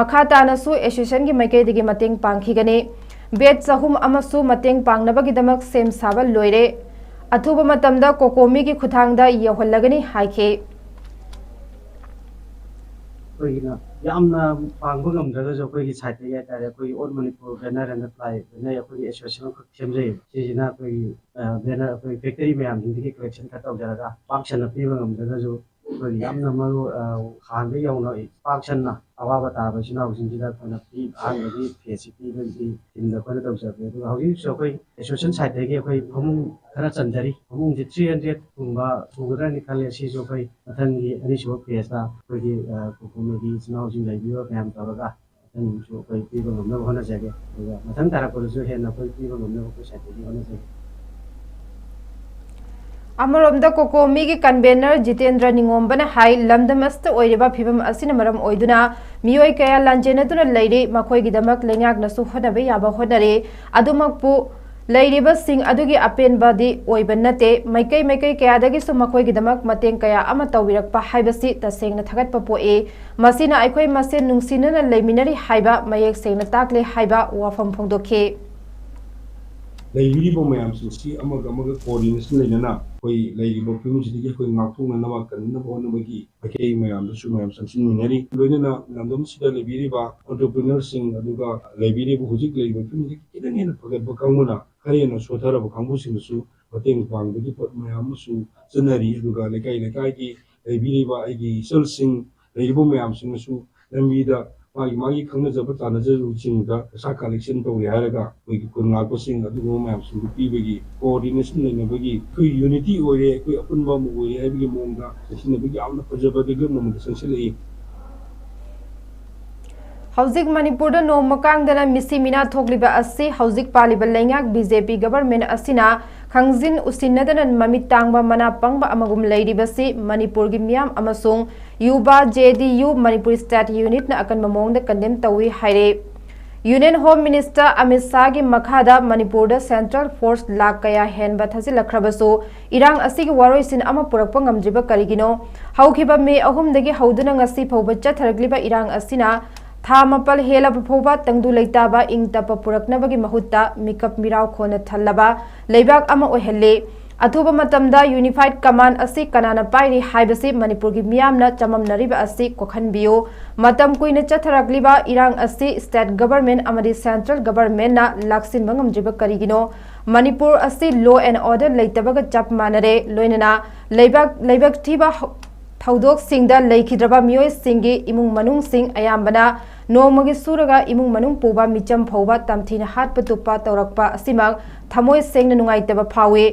ꯃꯈꯥ ꯇꯥꯅꯁꯨ associationꯒꯤ ꯃꯥꯏꯀꯩꯗꯒꯤ ꯃꯇꯦꯡ ꯄꯥꯡꯈꯤꯒꯅꯤ꯫ Bed ꯆꯍꯨꯝ ꯑꯃꯁꯨ ꯃꯇꯦꯡ ꯄꯥꯡꯅꯕꯒꯤꯗꯃꯛ ꯁꯦꯝ ꯁꯥꯕ ꯂꯣꯏꯔꯦ꯫ ꯑꯊꯨꯕ ꯃꯇꯝꯗ ꯀꯣꯀꯣꯃꯤꯒꯤ ꯈꯨꯠꯊꯥꯡꯗ ꯌꯧꯍꯜꯂꯒꯅꯤ ꯍꯥꯏꯈꯤ꯫ ꯑꯩꯈꯣꯏꯒꯤꯅ ꯌꯥꯝꯅ ꯄꯥꯡꯕ ꯉꯝꯗ꯭ꯔꯒꯁꯨ ꯑꯩꯈꯣꯏꯒꯤ ꯁꯥꯏꯠꯇꯒꯤ ꯍꯥꯏꯇꯥꯔꯦ, ꯑꯩꯈꯣꯏꯒꯤ All Manipur Veneer and Ply Veneer ꯑꯩꯈꯣꯏꯒꯤ association ꯑꯃꯈꯛ ꯁꯦꯝꯖꯩꯌꯦꯕ꯫ ꯁꯤꯁꯤꯅ ꯑꯩꯈꯣꯏꯒꯤ banner, ꯑꯩꯈꯣꯏ factory ꯃꯌꯥꯝꯁꯤꯡꯗꯒꯤ collection ꯈꯔ ꯇꯧꯖꯔꯒ ꯄꯥꯛ ꯁꯟꯅ ꯄꯤꯕ ꯉꯝꯗ꯭ꯔꯒꯁꯨ ꯑꯩꯈꯣꯏꯒꯤ ꯌꯥꯝꯅ ꯃꯔꯨ ꯍꯥꯟꯅꯗꯒꯤ ꯍꯧꯅ ꯄꯥꯛ ꯁꯟꯅ ꯑꯋꯥꯕ ꯇꯥꯔꯕ ꯏꯆꯤꯟ ꯏꯅꯥꯎꯁꯤꯡꯁꯤꯗ ꯑꯩꯈꯣꯏꯅ ꯄꯤ ꯑꯍꯥꯟꯕꯒꯤ phase ꯁꯤ ꯄꯤꯕꯒꯤ ꯊꯤꯝꯗ ꯑꯩꯈꯣꯏꯅ ꯇꯧꯖꯕꯅꯦ꯫ ꯑꯗꯨꯒ ꯍꯧꯖꯤꯛꯁꯨ ꯑꯩꯈꯣꯏ association ꯁꯥꯏꯠꯇꯒꯤ ꯑꯩꯈꯣꯏ ꯐꯃꯨꯡ ꯈꯔ ꯆꯟꯖꯔꯤ꯫ ꯐꯃꯨꯡꯁꯤ three hundred ꯀꯨꯝꯕ ꯁꯨꯒꯗ꯭ꯔꯅꯤ ꯈꯜꯂꯦ꯫ ꯁꯤꯁꯨ ꯑꯩꯈꯣꯏ ꯃꯊꯪꯒꯤ ꯑꯅꯤꯁꯨꯕ phase ꯇ ꯑꯩꯈꯣꯏꯒꯤ ꯀꯣꯀꯣꯃꯤꯒꯤ ꯏꯆꯤꯟ ꯏꯅꯥꯎꯁꯤꯡ ꯂꯩꯕꯤꯕ ꯃꯌꯥꯝ ꯇꯧꯔꯒ ꯃꯊꯪꯁꯨ ꯑꯩꯈꯣꯏ ꯄꯤꯕ ꯉꯝꯅꯕ ꯍꯣꯠꯅꯖꯒꯦ꯫ ꯑꯗꯨꯒ ꯃꯊꯪ ꯇꯥꯔꯛꯄꯗꯁꯨ ꯍꯦꯟꯅ ꯑꯩꯈꯣꯏ ꯄꯤꯕ ꯉꯝꯅꯕ ꯑꯩꯈꯣꯏ ꯁꯥꯏꯠꯇꯒꯤ ꯍꯣꯠꯅꯖꯒꯦ꯫ ꯑꯃꯔꯣꯝꯗ ꯀꯣꯀꯣꯃꯤꯒꯤ convenor ꯖꯤꯇꯦꯟꯗ꯭ꯔ ꯅꯤꯉꯣꯝꯕꯅ ꯍꯥꯏ, ꯂꯝꯗꯝ ꯑꯁꯤꯗ ꯑꯣꯏꯔꯤꯕ ꯐꯤꯕꯝ ꯑꯁꯤꯅ ꯃꯔꯝ ꯑꯣꯏꯗꯨꯅ ꯃꯤꯑꯣꯏ ꯀꯌꯥ ꯂꯥꯟꯖꯦꯟꯅꯗꯨꯅ ꯂꯩꯔꯤ꯫ ꯃꯈꯣꯏꯒꯤꯗꯃꯛ ꯂꯩꯉꯥꯛꯅꯁꯨ ꯍꯣꯠꯅꯕ ꯌꯥꯕ ꯍꯣꯠꯅꯔꯤ꯫ ꯑꯗꯨꯃꯛꯄꯨ ꯂꯩꯔꯤꯕꯁꯤꯡ ꯑꯗꯨꯒꯤ ꯑꯄꯦꯟꯕꯗꯤ ꯑꯣꯏꯕ ꯅꯠꯇꯦ꯫ ꯃꯥꯏꯀꯩ ꯃꯥꯏꯀꯩ ꯀꯌꯥꯗꯒꯤꯁꯨ ꯃꯈꯣꯏꯒꯤꯗꯃꯛ ꯃꯇꯦꯡ ꯀꯌꯥ ꯑꯃ ꯇꯧꯕꯤꯔꯛꯄ ꯍꯥꯏꯕꯁꯤ ꯇꯁꯦꯡꯅ ꯊꯥꯒꯠꯄ ꯄꯣꯛꯏ꯫ ꯃꯁꯤꯅ ꯑꯩꯈꯣꯏ ꯃꯁꯦꯟ ꯅꯨꯡꯁꯤꯅꯅ ꯂꯩꯃꯤꯟꯅꯔꯤ ꯍꯥꯏꯕ ꯃꯌꯦꯛ ꯁꯦꯡꯅ ꯇꯥꯛꯂꯦ ꯍꯥꯏꯕ ꯋꯥꯐꯝ ꯐꯣꯡꯗꯣꯛꯈꯤ꯫ ꯂꯩꯕꯤꯔꯤꯕ ꯃꯌꯥꯝꯁꯤꯡꯁꯤ ꯑꯃꯒ ꯑꯃꯒ coordination ꯂꯩꯅꯅ ꯑꯩꯈꯣꯏ ꯂꯩꯔꯤꯕ ꯐꯤꯕꯝꯁꯤꯗꯒꯤ ꯑꯩꯈꯣꯏ ꯉꯥꯛꯊꯣꯛꯅꯅꯕ ꯀꯟꯅꯕ ꯍꯣꯠꯅꯕꯒꯤ ꯃꯥꯏꯀꯩ ꯃꯌꯥꯝꯗꯁꯨ ꯃꯌꯥꯝ ꯆꯪꯁꯤꯟꯃꯤꯟꯅꯔꯤ꯫ ꯂꯣꯏꯅꯅ ꯂꯝꯗꯝꯁꯤꯗ ꯂꯩꯕꯤꯔꯤꯕ entrepreneurꯁꯤꯡ ꯑꯗꯨꯒ ꯂꯩꯕꯤꯔꯤꯕ ꯍꯧꯖꯤꯛ ꯂꯩꯔꯤꯕ ꯐꯤꯕꯝꯁꯤꯗꯒꯤ ꯈꯤꯇꯪ ꯍꯦꯟꯅ ꯐꯒꯠꯄ ꯀꯥꯡꯕꯨꯅ ꯈꯔ ꯍꯦꯟꯅ ꯁꯣꯠꯊꯔꯕ ꯀꯥꯡꯕꯨꯁꯤꯡꯗꯁꯨ ꯃꯇꯦꯡ ꯄꯥꯡꯕꯒꯤ ꯄꯣꯠ ꯃꯌꯥꯝ ꯑꯃꯁꯨ ꯆꯠꯅꯔꯤ꯫ ꯑꯗꯨꯒ ꯂꯩꯀꯥꯏ ꯂꯩꯀꯥꯏꯒꯤ ꯂꯩꯕꯤꯔꯤꯕ ꯑꯩꯒꯤ ꯏꯆꯜꯁꯤꯡ ꯂꯩꯔꯤꯕ ꯃꯌꯥꯝꯁꯤꯡꯅꯁꯨ ꯂꯝꯕꯤꯗ ꯃꯥꯒꯤ ꯃꯥꯒꯤ ꯈꯪꯅꯖꯕ ꯇꯥꯟꯅꯖꯕꯁꯤꯡꯗ ꯄꯩꯁꯥ collection ꯇꯧꯔꯦ ꯍꯥꯏꯔꯒ ꯑꯩꯈꯣꯏꯒꯤ ꯈꯨꯟ ꯉꯥꯛꯄꯁꯤꯡ ꯑꯗꯨꯒꯨꯝꯕ ꯃꯌꯥꯝꯁꯤꯡꯗꯨ ꯄꯤꯕꯒꯤ coordination ꯂꯩꯅꯕꯒꯤ ꯑꯩꯈꯣꯏ unity ꯑꯣꯏꯔꯦ, ꯑꯩꯈꯣꯏ ꯑꯄꯨꯟꯕ ꯑꯃ ꯑꯣꯏꯔꯦ ꯍꯥꯏꯕꯒꯤ ꯃꯑꯣꯡꯗ ꯆꯠꯁꯤꯟꯅꯕꯒꯤ ꯌꯥꯝꯅ ꯐꯖꯕ ꯗꯦꯕꯂꯞꯃꯦꯟ ꯑꯃꯗ ꯆꯪꯁꯤꯜꯂꯛꯏ꯫ ꯍꯧꯖꯤꯛ ꯃꯅꯤꯄꯨꯔꯗ ꯅꯣꯡꯃ ꯀꯥꯡꯗꯅ ꯃꯤꯁꯤ ꯃꯤꯅꯥ ꯊꯣꯛꯂꯤꯕ ꯑꯁꯤ ꯍꯧꯖꯤꯛ ꯄꯥꯜꯂꯤꯕ ꯂꯩꯉꯥꯛ ꯕꯤ ꯖꯦ ꯄꯤ ꯒꯚꯔꯟꯃꯦꯟꯠ ꯑꯁꯤꯅ ꯈꯪꯖꯤꯟ ꯎꯁꯤꯟꯅꯗꯅ ꯃꯃꯤꯠ ꯇꯥꯡꯕ ꯃꯅꯥ ꯄꯪꯕ ꯑꯃꯒꯨꯝ ꯂꯩꯔꯤꯕꯁꯤ ꯃꯅꯤꯄꯨꯔꯒꯤ ꯃꯤꯌꯥꯝ ꯑꯃꯁꯨꯡ ꯌꯨꯕꯥ ꯖꯦ ꯗꯤ ꯌꯨ ꯃꯅꯤꯄꯨꯔ ꯁ꯭ꯇꯦꯠ ꯌꯨꯅꯤꯠꯅ ꯑꯀꯟꯕ ꯃꯑꯣꯡꯗ ꯀꯟꯗꯦꯝ ꯇꯧꯏ ꯍꯥꯏꯔꯦ꯫ ꯌꯨꯅꯤꯌꯟ ꯍꯣꯝ ꯃꯤꯅꯤꯁꯇꯔ ꯑꯃꯤꯠ ꯁꯥꯍꯒꯤ ꯃꯈꯥꯗ ꯃꯅꯤꯄꯨꯔꯗ ꯁꯦꯟꯇ꯭ꯔꯦꯜ ꯐꯣꯔꯁ ꯂꯥꯈ ꯀꯌꯥ ꯍꯦꯟꯕ ꯊꯥꯖꯤꯜꯂꯛꯈ꯭ꯔꯕꯁꯨ ꯏꯔꯥꯡ ꯑꯁꯤꯒꯤ ꯋꯥꯔꯣꯏꯁꯤꯟ ꯑꯃ ꯄꯨꯔꯛꯄ ꯉꯝꯗ꯭ꯔꯤꯕ ꯀꯔꯤꯒꯤꯅꯣ? ꯍꯧꯈꯤꯕ ꯃꯦ ꯑꯍꯨꯝꯗꯒꯤ ꯍꯧꯗꯨꯅ ꯉꯁꯤ ꯐꯥꯎꯕ ꯆꯠꯊꯔꯛꯂꯤꯕ ꯏꯔꯥꯡ ꯑꯁꯤꯅ ꯊꯥ ꯃꯥꯄꯜ ꯍꯦꯜꯂꯕ ꯐꯥꯎꯕ ꯇꯪꯗꯨ ꯂꯩꯇꯥꯕ ꯏꯪ ꯇꯞꯄ ꯄꯨꯔꯛꯅꯕꯒꯤ ꯃꯍꯨꯠꯇ ꯃꯤꯀꯞ ꯃꯤꯔꯥꯎ ꯈꯣꯟꯅ ꯊꯜꯂꯕ ꯂꯩꯕꯥꯛ ꯑꯃ ꯑꯣꯏꯍꯜꯂꯤ꯫ ꯑꯊꯨꯕ ꯃꯇꯝꯗ ꯌꯨꯅꯤꯐꯥꯏꯗ ꯀꯃꯥꯟ ꯑꯁꯤ ꯀꯅꯥꯅ ꯄꯥꯏꯔꯤ ꯍꯥꯏꯕꯁꯤ ꯃꯅꯤꯄꯨꯔꯒꯤ ꯃꯤꯌꯥꯝꯅ ꯆꯃꯝꯅꯔꯤꯕ ꯑꯁꯤ ꯀꯣꯛꯍꯟꯕꯤꯌꯨ꯫ ꯃꯇꯝ ꯀꯨꯏꯅ ꯆꯠꯊꯔꯛꯂꯤꯕ ꯏꯔꯥꯡ ꯑꯁꯤ ꯁ꯭ꯇꯦꯠ ꯒꯚꯔꯟꯃꯦꯟꯠ ꯑꯃꯗꯤ ꯁꯦꯟꯇ꯭ꯔꯦꯜ ꯒꯚꯔꯟꯃꯦꯟꯠꯅ ꯂꯥꯛꯁꯤꯟꯕ ꯉꯝꯗ꯭ꯔꯤꯕ ꯀꯔꯤꯒꯤꯅꯣ? ꯃꯅꯤꯄꯨꯔ ꯑꯁꯤ law and order ꯂꯩꯇꯕꯒ ꯆꯞ ꯃꯥꯟꯅꯔꯦ꯫ ꯂꯣꯏꯅꯅ ꯂꯩꯕꯥꯛ, ꯂꯥꯏꯕꯛ ꯊꯤꯕ ꯍꯧ-, ꯊꯧꯗꯣꯛꯁꯤꯡꯗ ꯂꯩꯈꯤꯗ꯭ꯔꯕ ꯃꯤꯑꯣꯏꯁꯤꯡꯒꯤ ꯏꯃꯨꯡ ꯃꯅꯨꯡꯁꯤꯡ ꯑꯌꯥꯝꯕꯅ ꯅꯣꯡꯃꯒꯤ ꯁꯨꯔꯒ ꯏꯃꯨꯡ ꯃꯅꯨꯡ ꯄꯨꯕ ꯃꯤꯆꯝ ꯐꯥꯎꯕ ꯇꯝꯊꯤꯅ ꯍꯥꯠꯄ ꯇꯨꯞꯄ ꯇꯧꯔꯛꯄ ꯑꯁꯤꯃꯛ ꯊꯃꯣꯏ ꯁꯦꯡꯅ ꯅꯨꯡꯉꯥꯏꯇꯕ ꯐꯥꯎꯏ꯫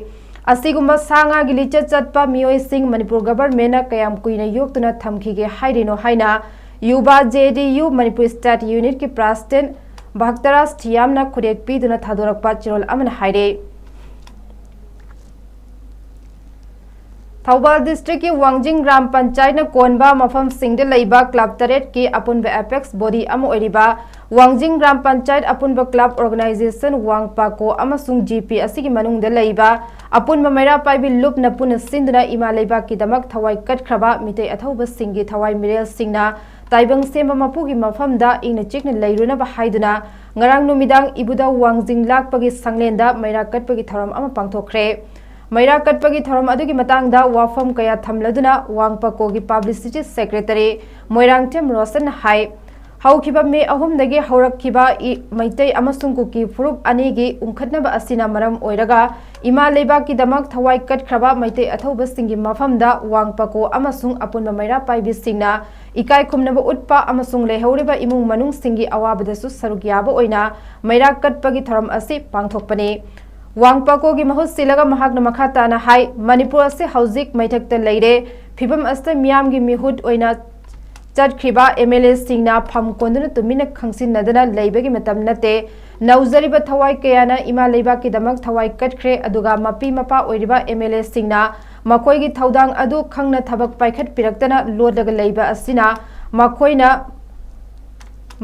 ꯑꯁꯤꯒꯨꯝꯕ ꯁꯥ ꯉꯥꯒꯤ ꯂꯤꯆꯠ ꯆꯠꯄ ꯃꯤꯑꯣꯏꯁꯤꯡ ꯃꯅꯤꯄꯨꯔ ꯒꯚꯔꯟꯃꯦꯟꯠꯅ ꯀꯌꯥꯝ ꯀꯨꯏꯅ ꯌꯣꯛꯇꯨꯅ ꯊꯝꯈꯤꯒꯦ ꯍꯥꯏꯔꯤꯅꯣ ꯍꯥꯏꯅ ꯌꯨꯕꯥ ꯖꯦ ꯗꯤ ꯌꯨ ꯃꯅꯤꯄꯨꯔ ꯁ꯭ꯇꯦꯠ ꯌꯨꯅꯤꯠꯀꯤ ꯄ꯭ꯔꯦꯁꯤꯗꯦꯟꯠ ꯚꯛꯇꯔꯥꯖ ꯊꯤꯌꯥꯝꯅ ꯈꯨꯔꯦꯛ ꯄꯤꯗꯨꯅ ꯊꯥꯗꯣꯔꯛꯄ ꯆꯦꯔꯣꯜ ꯑꯃꯅ ꯍꯥꯏꯔꯦ꯫ ꯊꯧꯕꯥꯜ ꯗꯤꯁꯇ꯭ꯔꯤꯛꯀꯤ ꯋꯥꯡꯖꯤꯡ ꯒ꯭ꯔꯥꯝ ꯄꯟꯆꯥꯌꯠꯅ ꯀꯣꯟꯕ ꯃꯐꯝꯁꯤꯡꯗ ꯂꯩꯕ ꯀ꯭ꯂꯕ ꯇꯔꯦꯠꯀꯤ ꯑꯄꯨꯟꯕ ꯑꯦꯄꯦꯛꯁ ꯕꯣꯗꯤ ꯑꯃ ꯑꯣꯏꯔꯤꯕ ꯋꯥꯡꯖꯤꯡ ꯒ꯭ꯔꯥꯝ ꯄꯟꯆꯥꯌꯠ ꯑꯄꯨꯟꯕ ꯀ꯭ꯂꯕ ꯑꯣꯔꯒꯅꯥꯏꯖꯦꯁꯟ ꯋꯥꯡꯄꯥꯀꯣ ꯑꯃꯁꯨꯡ ꯖꯤ ꯄꯤ ꯑꯁꯤꯒꯤ ꯃꯅꯨꯡꯗ ꯂꯩꯕ ꯑꯄꯨꯟꯕ ꯃꯩꯔꯥ ꯄꯥꯏꯕꯤ ꯂꯨꯞꯅ ꯄꯨꯟꯅ ꯁꯤꯟꯗꯨꯅ ꯏꯃꯥ ꯂꯩꯕꯥꯛꯀꯤꯗꯃꯛ ꯊꯋꯥꯏ ꯀꯠꯈ꯭ꯔꯕ ꯃꯤꯇꯩ ꯑꯊꯧꯕꯁꯤꯡꯒꯤ ꯊꯋꯥꯏ ꯃꯤꯔꯦꯜꯁꯤꯡꯅ ꯇꯥꯏꯕꯪ ꯁꯦꯝꯕ ꯃꯄꯨꯒꯤ ꯃꯐꯝꯗ ꯏꯪꯅ ꯆꯤꯛꯅ ꯂꯩꯔꯨꯅꯕ ꯍꯥꯏꯗꯨꯅ ꯉꯔꯥꯡ ꯅꯨꯃꯤꯗꯥꯡ ꯏꯕꯨꯙꯧ ꯋꯥꯡꯖꯤꯡ ꯂꯥꯛꯄꯒꯤ ꯁꯪꯂꯦꯟꯗ ꯃꯩꯔꯥ ꯀꯠꯄꯒꯤ ꯊꯧꯔꯝ ꯑꯃ ꯄꯥꯡꯊꯣꯛꯈ꯭ꯔꯦ꯫ ꯃꯩꯔꯥ ꯀꯠꯄꯒꯤ ꯊꯧꯔꯝ ꯑꯗꯨꯒꯤ ꯃꯇꯥꯡꯗ ꯋꯥꯐꯝ ꯀꯌꯥ ꯊꯝꯂꯗꯨꯅ ꯋꯥꯡꯄꯥꯀꯣꯒꯤ ꯄꯕ꯭ꯂꯤꯁꯤꯇꯤ ꯁꯦꯀ꯭ꯔꯦꯇꯔꯤ ꯃꯣꯏꯔꯥꯡꯊꯦꯝ ꯔꯣꯁꯟꯅ ꯍꯥꯏ, ꯍꯧꯈꯤꯕ ꯃꯦ ꯑꯍꯨꯝꯗꯒꯤ ꯍꯧꯔꯛꯈꯤꯕ ꯏ-, ꯃꯩꯇꯩ ꯑꯃꯁꯨꯡ ꯀꯨꯀꯤ ꯐꯨꯔꯨꯞ ꯑꯅꯤꯒꯤ ꯎꯪꯈꯠꯅꯕ ꯑꯁꯤꯅ ꯃꯔꯝ ꯑꯣꯏꯔꯒ ꯏꯃꯥ ꯂꯩꯕꯥꯛꯀꯤꯗꯃꯛ ꯊꯋꯥꯏ ꯀꯠꯈ꯭ꯔꯕ ꯃꯩꯇꯩ ꯑꯊꯧꯕꯁꯤꯡꯒꯤ ꯃꯐꯝꯗ ꯋꯥꯡꯄꯥꯀꯣ ꯑꯃꯁꯨꯡ ꯑꯄꯨꯟꯕ ꯃꯩꯔꯥ ꯄꯥꯏꯕꯤꯁꯤꯡꯅ ꯏꯀꯥꯏ ꯈꯨꯝꯅꯕ ꯎꯠꯄ ꯑꯃꯁꯨꯡ ꯂꯩꯍꯧꯔꯤꯕ ꯏꯃꯨꯡ ꯃꯅꯨꯡꯁꯤꯡꯒꯤ ꯑꯋꯥꯕꯗꯁꯨ ꯁꯔꯨꯛ ꯌꯥꯕ ꯑꯣꯏꯅ ꯃꯩꯔꯥ ꯀꯠꯄꯒꯤ ꯊꯧꯔꯝ ꯑꯁꯤ ꯄꯥꯡꯊꯣꯛꯄꯅꯤ꯫ ꯋꯥꯡꯄꯥꯀꯣꯒꯤ ꯃꯍꯨꯠ ꯁꯤꯜꯂꯒ ꯃꯍꯥꯛꯅ ꯃꯈꯥ ꯇꯥꯅ ꯍꯥꯏ, ꯃꯅꯤꯄꯨꯔ ꯑꯁꯤ ꯍꯧꯖꯤꯛ ꯃꯩꯊꯛꯇ ꯂꯩꯔꯦ꯫ ꯐꯤꯕꯝ ꯑꯁꯤꯗ ꯃꯤꯌꯥꯝꯒꯤ ꯃꯤꯍꯨꯠ ꯑꯣꯏꯅ ꯆꯠꯈ꯭ꯔꯤꯕ ꯑꯦꯝ ꯑꯦꯜ ꯑꯦꯁꯤꯡꯅ ꯐꯝ ꯀꯣꯟꯗꯨꯅ ꯇꯨꯃꯤꯟꯅ ꯈꯪꯁꯤꯟꯅꯗꯅ ꯂꯩꯕꯒꯤ ꯃꯇꯝ ꯅꯠꯇꯦ꯫ ꯅꯧꯖꯔꯤꯕ ꯊꯋꯥꯏ ꯀꯌꯥꯅ ꯏꯃꯥ ꯂꯩꯕꯥꯛꯀꯤꯗꯃꯛ ꯊꯋꯥꯏ ꯀꯠꯈ꯭ꯔꯦ, ꯑꯗꯨꯒ ꯃꯄꯤ ꯃꯄꯥ ꯑꯣꯏꯔꯤꯕ ꯑꯦꯝ ꯑꯦꯜ ꯑꯦꯁꯤꯡꯅ ꯃꯈꯣꯏꯒꯤ ꯊꯧꯗꯥꯡ ꯑꯗꯨ ꯈꯪꯅ ꯊꯕꯛ ꯄꯥꯏꯈꯠꯄꯤꯔꯛꯇꯅ ꯂꯣꯠꯂꯒ ꯂꯩꯕ ꯑꯁꯤꯅ ꯃꯈꯣꯏꯅ